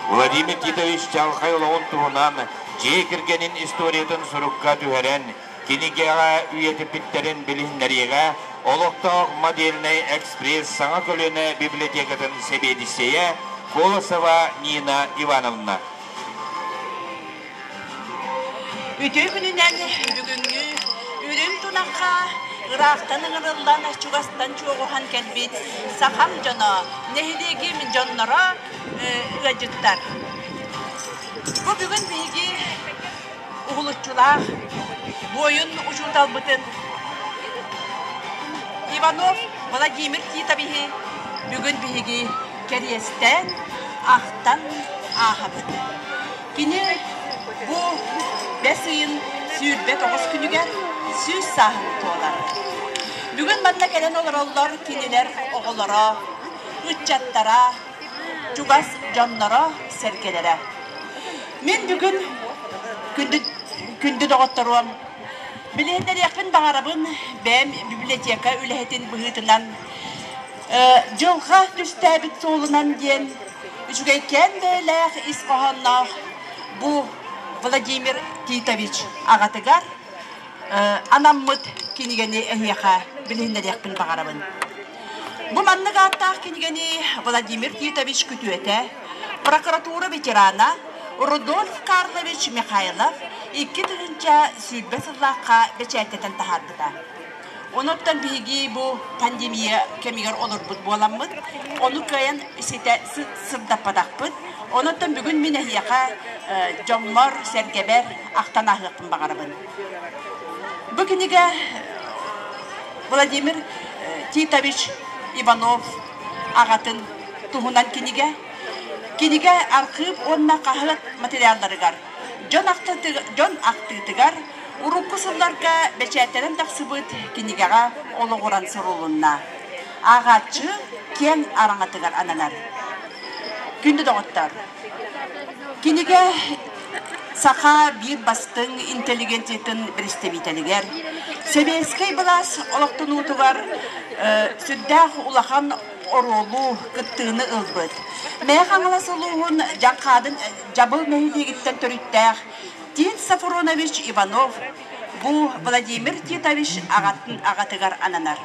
Владимир Титович чаҕылхай олоҕун туһунан дьиэ кэргэнин историятын сурукка түһэрэн, кинигэҕэ үйэтиппиттэрин билиһиннэриэҕэ олохтоох модельнай экспресс саҥа көлүөнэ библиотекатын сэбиэдиссэйэ Колосова Нина Ивановна. Үтүө күнүнэн бүгүҥҥү үрүҥ тунахха ыраахтан ыҥырыллан чугастан чуоҕуһан кэлбит сахам дьоно, нэһилиэгим дьонноро ыалдьыттар. Бу бүгүн биһиги уһулуччулаах буойун учууталбытын Иванов Владимир Титовиһы бүгүн биһиги кэриэстээн, ахтан ааһабыт. Кини бу бэс ыйын 29 күнүгэр 100 сааһын туолар. Бүгүн манна кэлэн олороллор кинилэр оҕолоро, ыччаттара, чугас дьонноро, сэргэлэрэ. Мин бүгүн күндү, күндү доҕотторуом, билиһиннэриэхпин баҕарабын бэйэм библиотека үлэһитин быһыытынан дьылҕа түстээбит суолунан диэн үчүгэйкээн бэйэлээх ис хоһоонноох бу Владимир Титович аҕатыгар анаммыт кинигэни эһиэхэ билиһиннэриэхпин баҕарабын. Бу маннык ааттаах кинигэни Владимир Титович күтүөтэ, прокуратура ветерана Рудольф Карлович Михайлов 2020 сыллаахха бэчээттэтэн таһаарбыта. Онуттан биһиги бу пандемия кэмигэр олорбут буоламмыт, ону кыайан ситэ сырдаппатахпыт. Онуттан бүгүн мин эһиэхэ дьоммор, сэргэбэр ахтан ааһыахпын баҕарабын. Бу кинигэ Владимир Титович Иванов аҕатын туһунан кинигэ. Кинигэ архыып уонна хаһыат материалларыгар дьон ахтыытыгар урукку сылларга бэчээттэнэн тахсыбыт кинигэҕэ олоҕуран сурулунна. Ааҕааччы киэҥ араҥатыгар ананар. Күндү доҕоттор, кинигэ саха биир бастыҥ интеллигенциятын бэрэстэбиитэлигэр, сэбиэскэй былаас олохтонуутугар сүрдээх улахан оруолу, кыттыыны ылбыт. Мэйэ Хаҥалас улууһун Дьаҥхаадын Дьабыл нэһилиэгиттэн төрүттээх Тит Сафронович Иванов бу Владимир Титович аҕатын аҕатыгар ананар.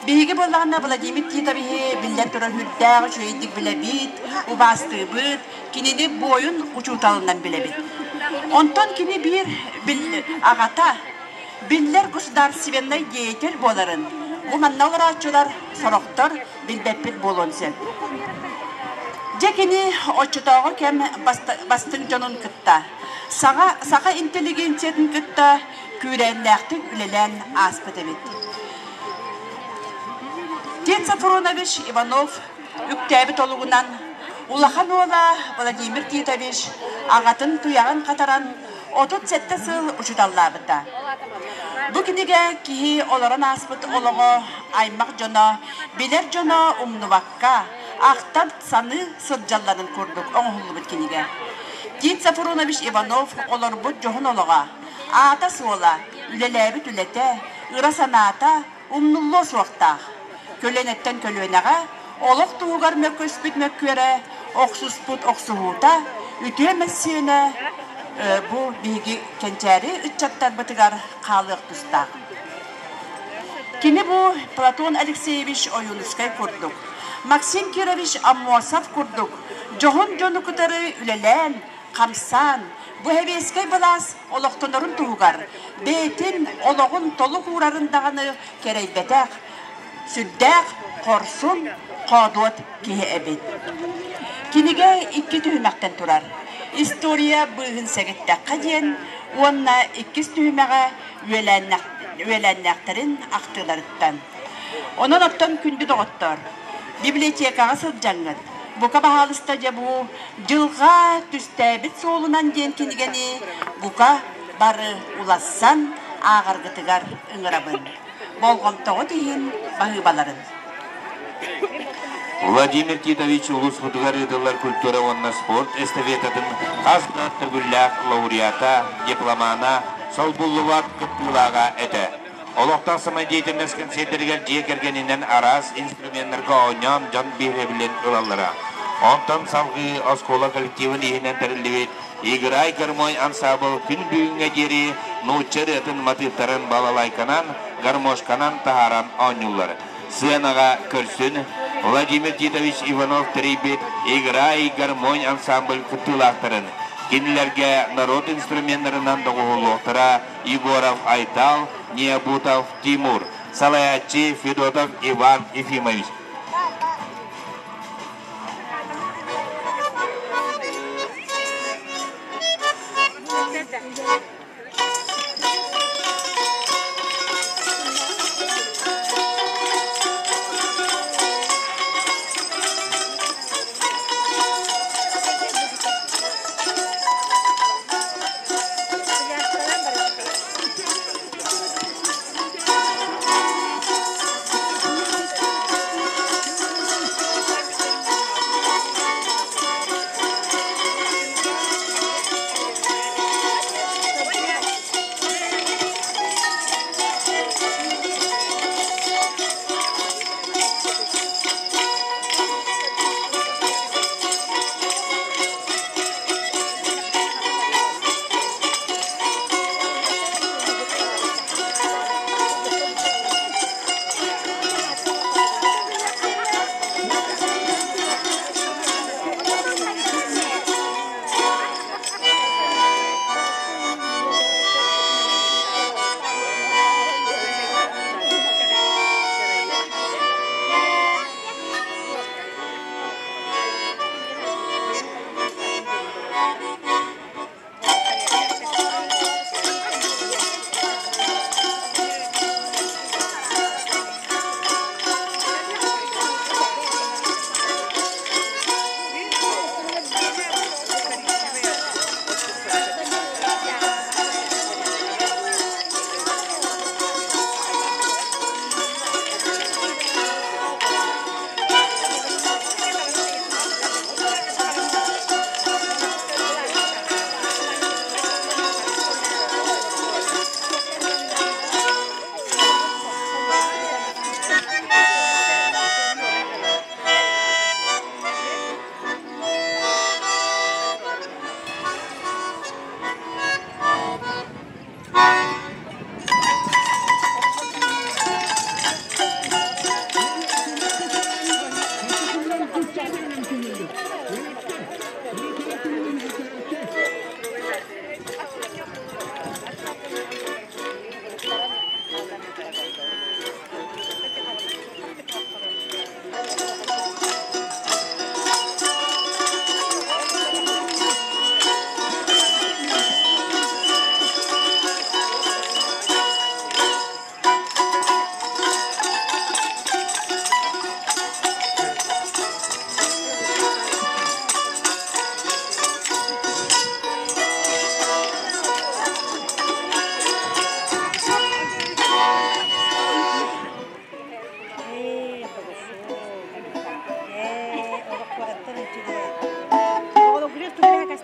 Биһиги буоллаҕына Владимир Титовиһы биллэн турар үрдээх үчүгэйдик билэбит, убаастыыбыт, кинини буойун учууталынан билэбит. Онтон кини биир аҕата биллэр государственнай деятель буоларын бу манна олорооччулар сорохтор билбэппит буолуон сөп. Дьэ кини оччотооҕу кэм бастыҥ дьонун кытта, саҥа саха интеллигенциятын кытта күүрээннээхтик үлэлээн ааспыт эбит. Тит Сафронович Иванов үктээбит олугунан улахан уола Владимир Титович аҕатын туйаҕын хатаран 37 сыл учууталлаабыта. Бу кинигэ киһи олорон ааспыт олоҕо аймах дьоно, билэр дьоно умнубакка, ахтан саныы сылдьалларын курдук оҥоһуллубут кинигэ. Тит Сафронович Иванов олорбут дьоһун олоҕо, аата-суола, үлэлээбит үлэтэ, ыра санаата умнуллуо суохтаах. Көлүөнэттэн көлүөнэҕэ олох туһугар мөккүспүт мөккүөрэ, охсуспут охсуһуута, үтүө мөссүөнэ бу биһиги кэнчээри ыччаттарбытыгар хаалыах тустаах. Кини бу Платон Алексеевич Ойуунускай курдук, Максим Кирович Аммосов курдук дьоһун дьону кытары үлэлээн, хамсаан, бу сэбиэскэй былаас олохтонорун туһугар бэйэтин олоҕун толук уурарын даҕаны кэрэйбэтэх, сүрдээх хорсун, хоодуот киһи эбит. Кинигэ икки түһүмэхтэн турар. История быыһын сэгиттэххэ диэн уонна иккис түһүмэҕэ үөлээннээхтэрин ахтыыларыттан. Онон оттон күндү доҕоттор, библиотекаҕа сылдьаҥҥыт, бука баһаалыста дьэ бу Дьылҕа түстээбит суолунан диэн кинигэни бука бары улассан ааҕаргытыгар ыҥырабын. Болҕомтоҕут иһин баһыыбаларын. Владимир Титович улууспутугар ыытыллар культура уонна спорт эстафетатын хас да төгүллээх лауреата, дипломана, солбуллубат кыттыылааҕа этэ. Олохтоох самодеятельность кэнсиэрдэригэр дьиэ кэргэнинэн араас инструменнарга оонньоон дьон биһирэбилин ылаллара. Онтон салгыы оскуола коллективын иһинэн тэриллибит «Играй гармонь» ансаабыл күн бүгүҥҥэ диэри нуучча ырыатын матыыптарын балалайканан, гармошканан таһааран оонньууллар. Сыанаҕа көрсүн Владимир Титович Иванов тэрийбит «Играй гармонь» ансамбль кыттыылаахтарын, кинилэргэ народ инструменнарынан доҕуһуоллуохтара Егоров Айтал, Необутов Тимур, салайааччы Федотов Иван Ефимович.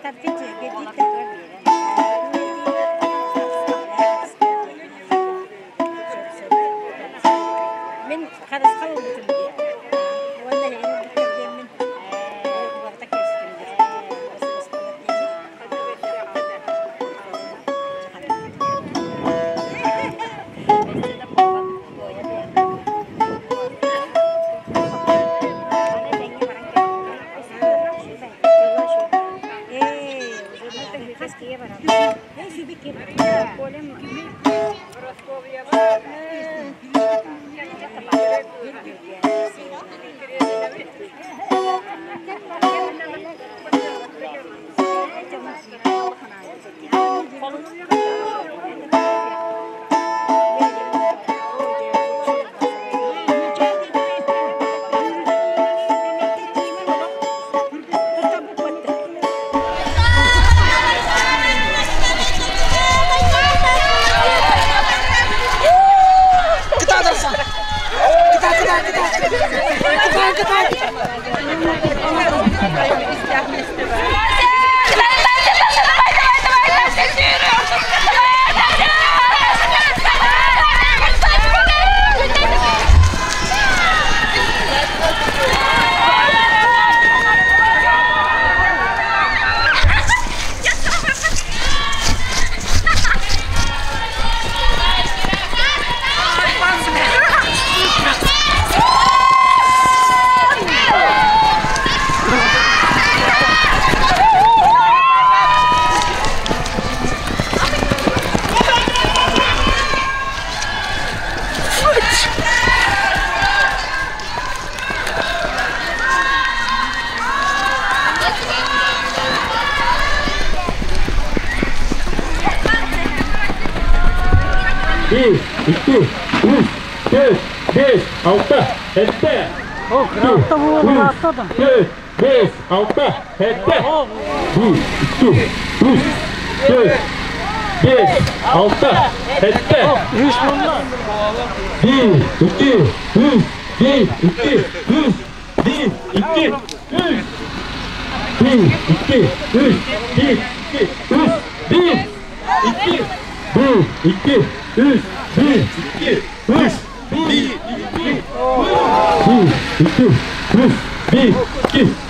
Мин харысхал ылбытым дии. Уонна эһигини ылбыттар диэммин барыта кэбистим дии. Bir, iki, üç, dört, beş, altı, yedi. Üç, dört, beş, altı, yedi. Bir, iki, üç, dört, beş, altı, yedi. Bir, iki, üç, bir, iki, üç, bir, iki, üç. Bir, iki, üç, bir, iki, üç, bir, iki, bir, iki, üç, bir, iki, üç, bir, iki, bir, iki, üç, bir, iki, üç, bir, iki, bir, iki, üç, bir, iki,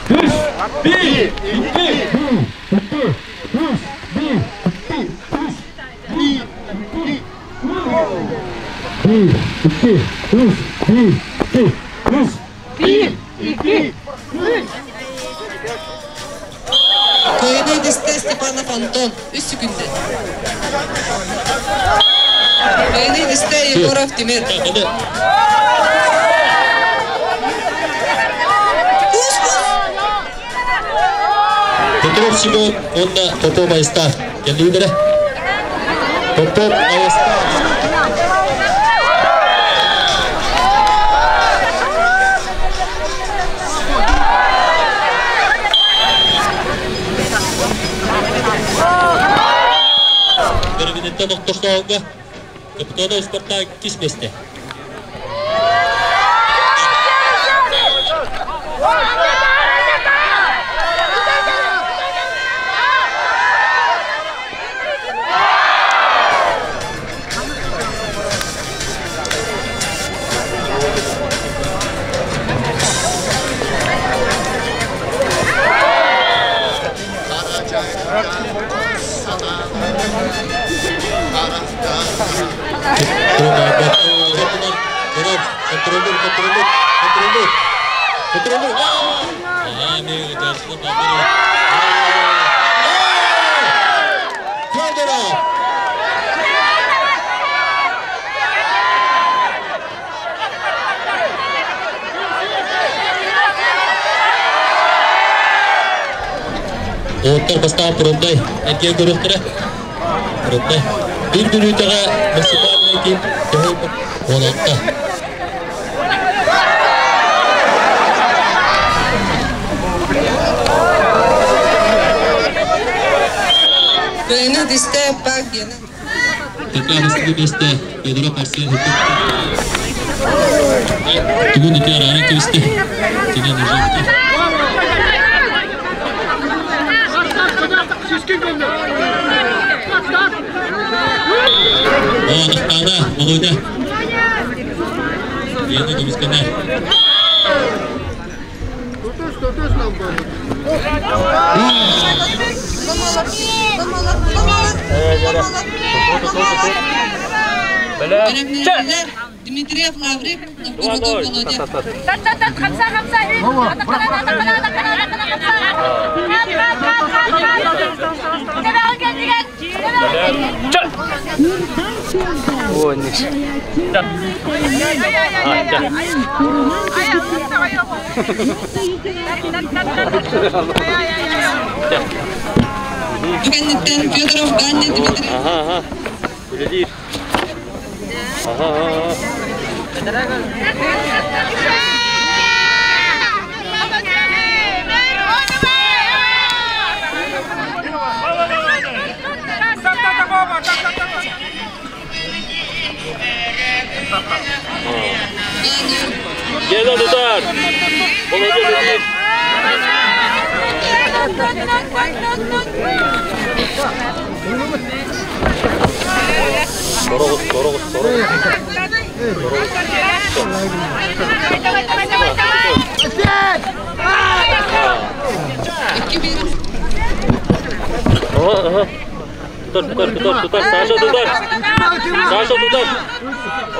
üç, bir, iki, bir, iki, üç, bir, iki, üç, bir, iki, üç. Кыайыны дисте Степанов Антон, 3 секунды. Кыайыны дисте Егоров Тимир. Петров Семен, онна Попов Айста. Кэллиилэрэ. Попов Айста. Бөрүгүнүттэн охтоштоолга Капитонов Спартак иккис миэстэ. Оттар бастаан Пурундай эргиэн көрүөхтэрэ. Пурундай. Бір мүнүүтэҕэ максимальный ким төһө 16. Кыайыны дисте Пак Гена. Пока бастакы миэстэ Федоров Арсен Тугун ити араана кэбисте. Тинен уже бүтэр. О, Настана, Володя. Лена көмүскэнэр. Бэлэмнэнэллэр Дмитриев Лаврик, Новгородов Володя. Бу кэнниттэн Федоров Ганни Дмитриев. Ага, ага. Үлэлиир. Ага, ага. Гена тутар. Володя үлэлиир. Сороҕус, сороҕус, сороҕус. Ага, ага. Тутар, тутар, тутар, тутар. Саша тутар. Саша тутар. О.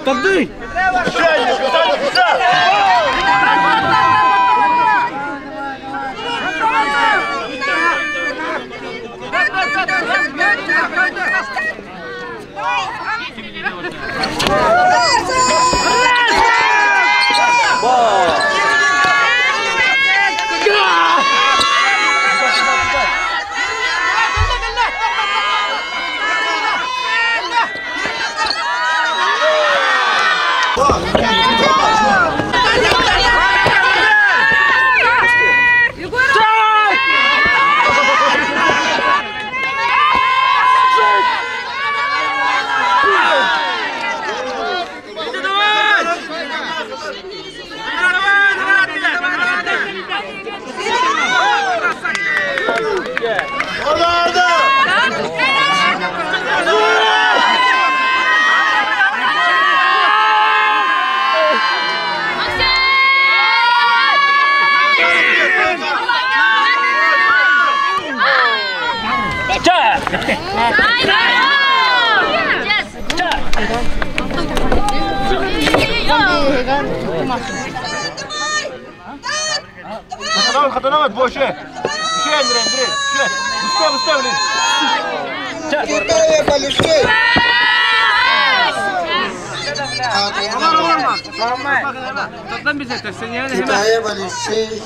Тарды! Китаев Алексей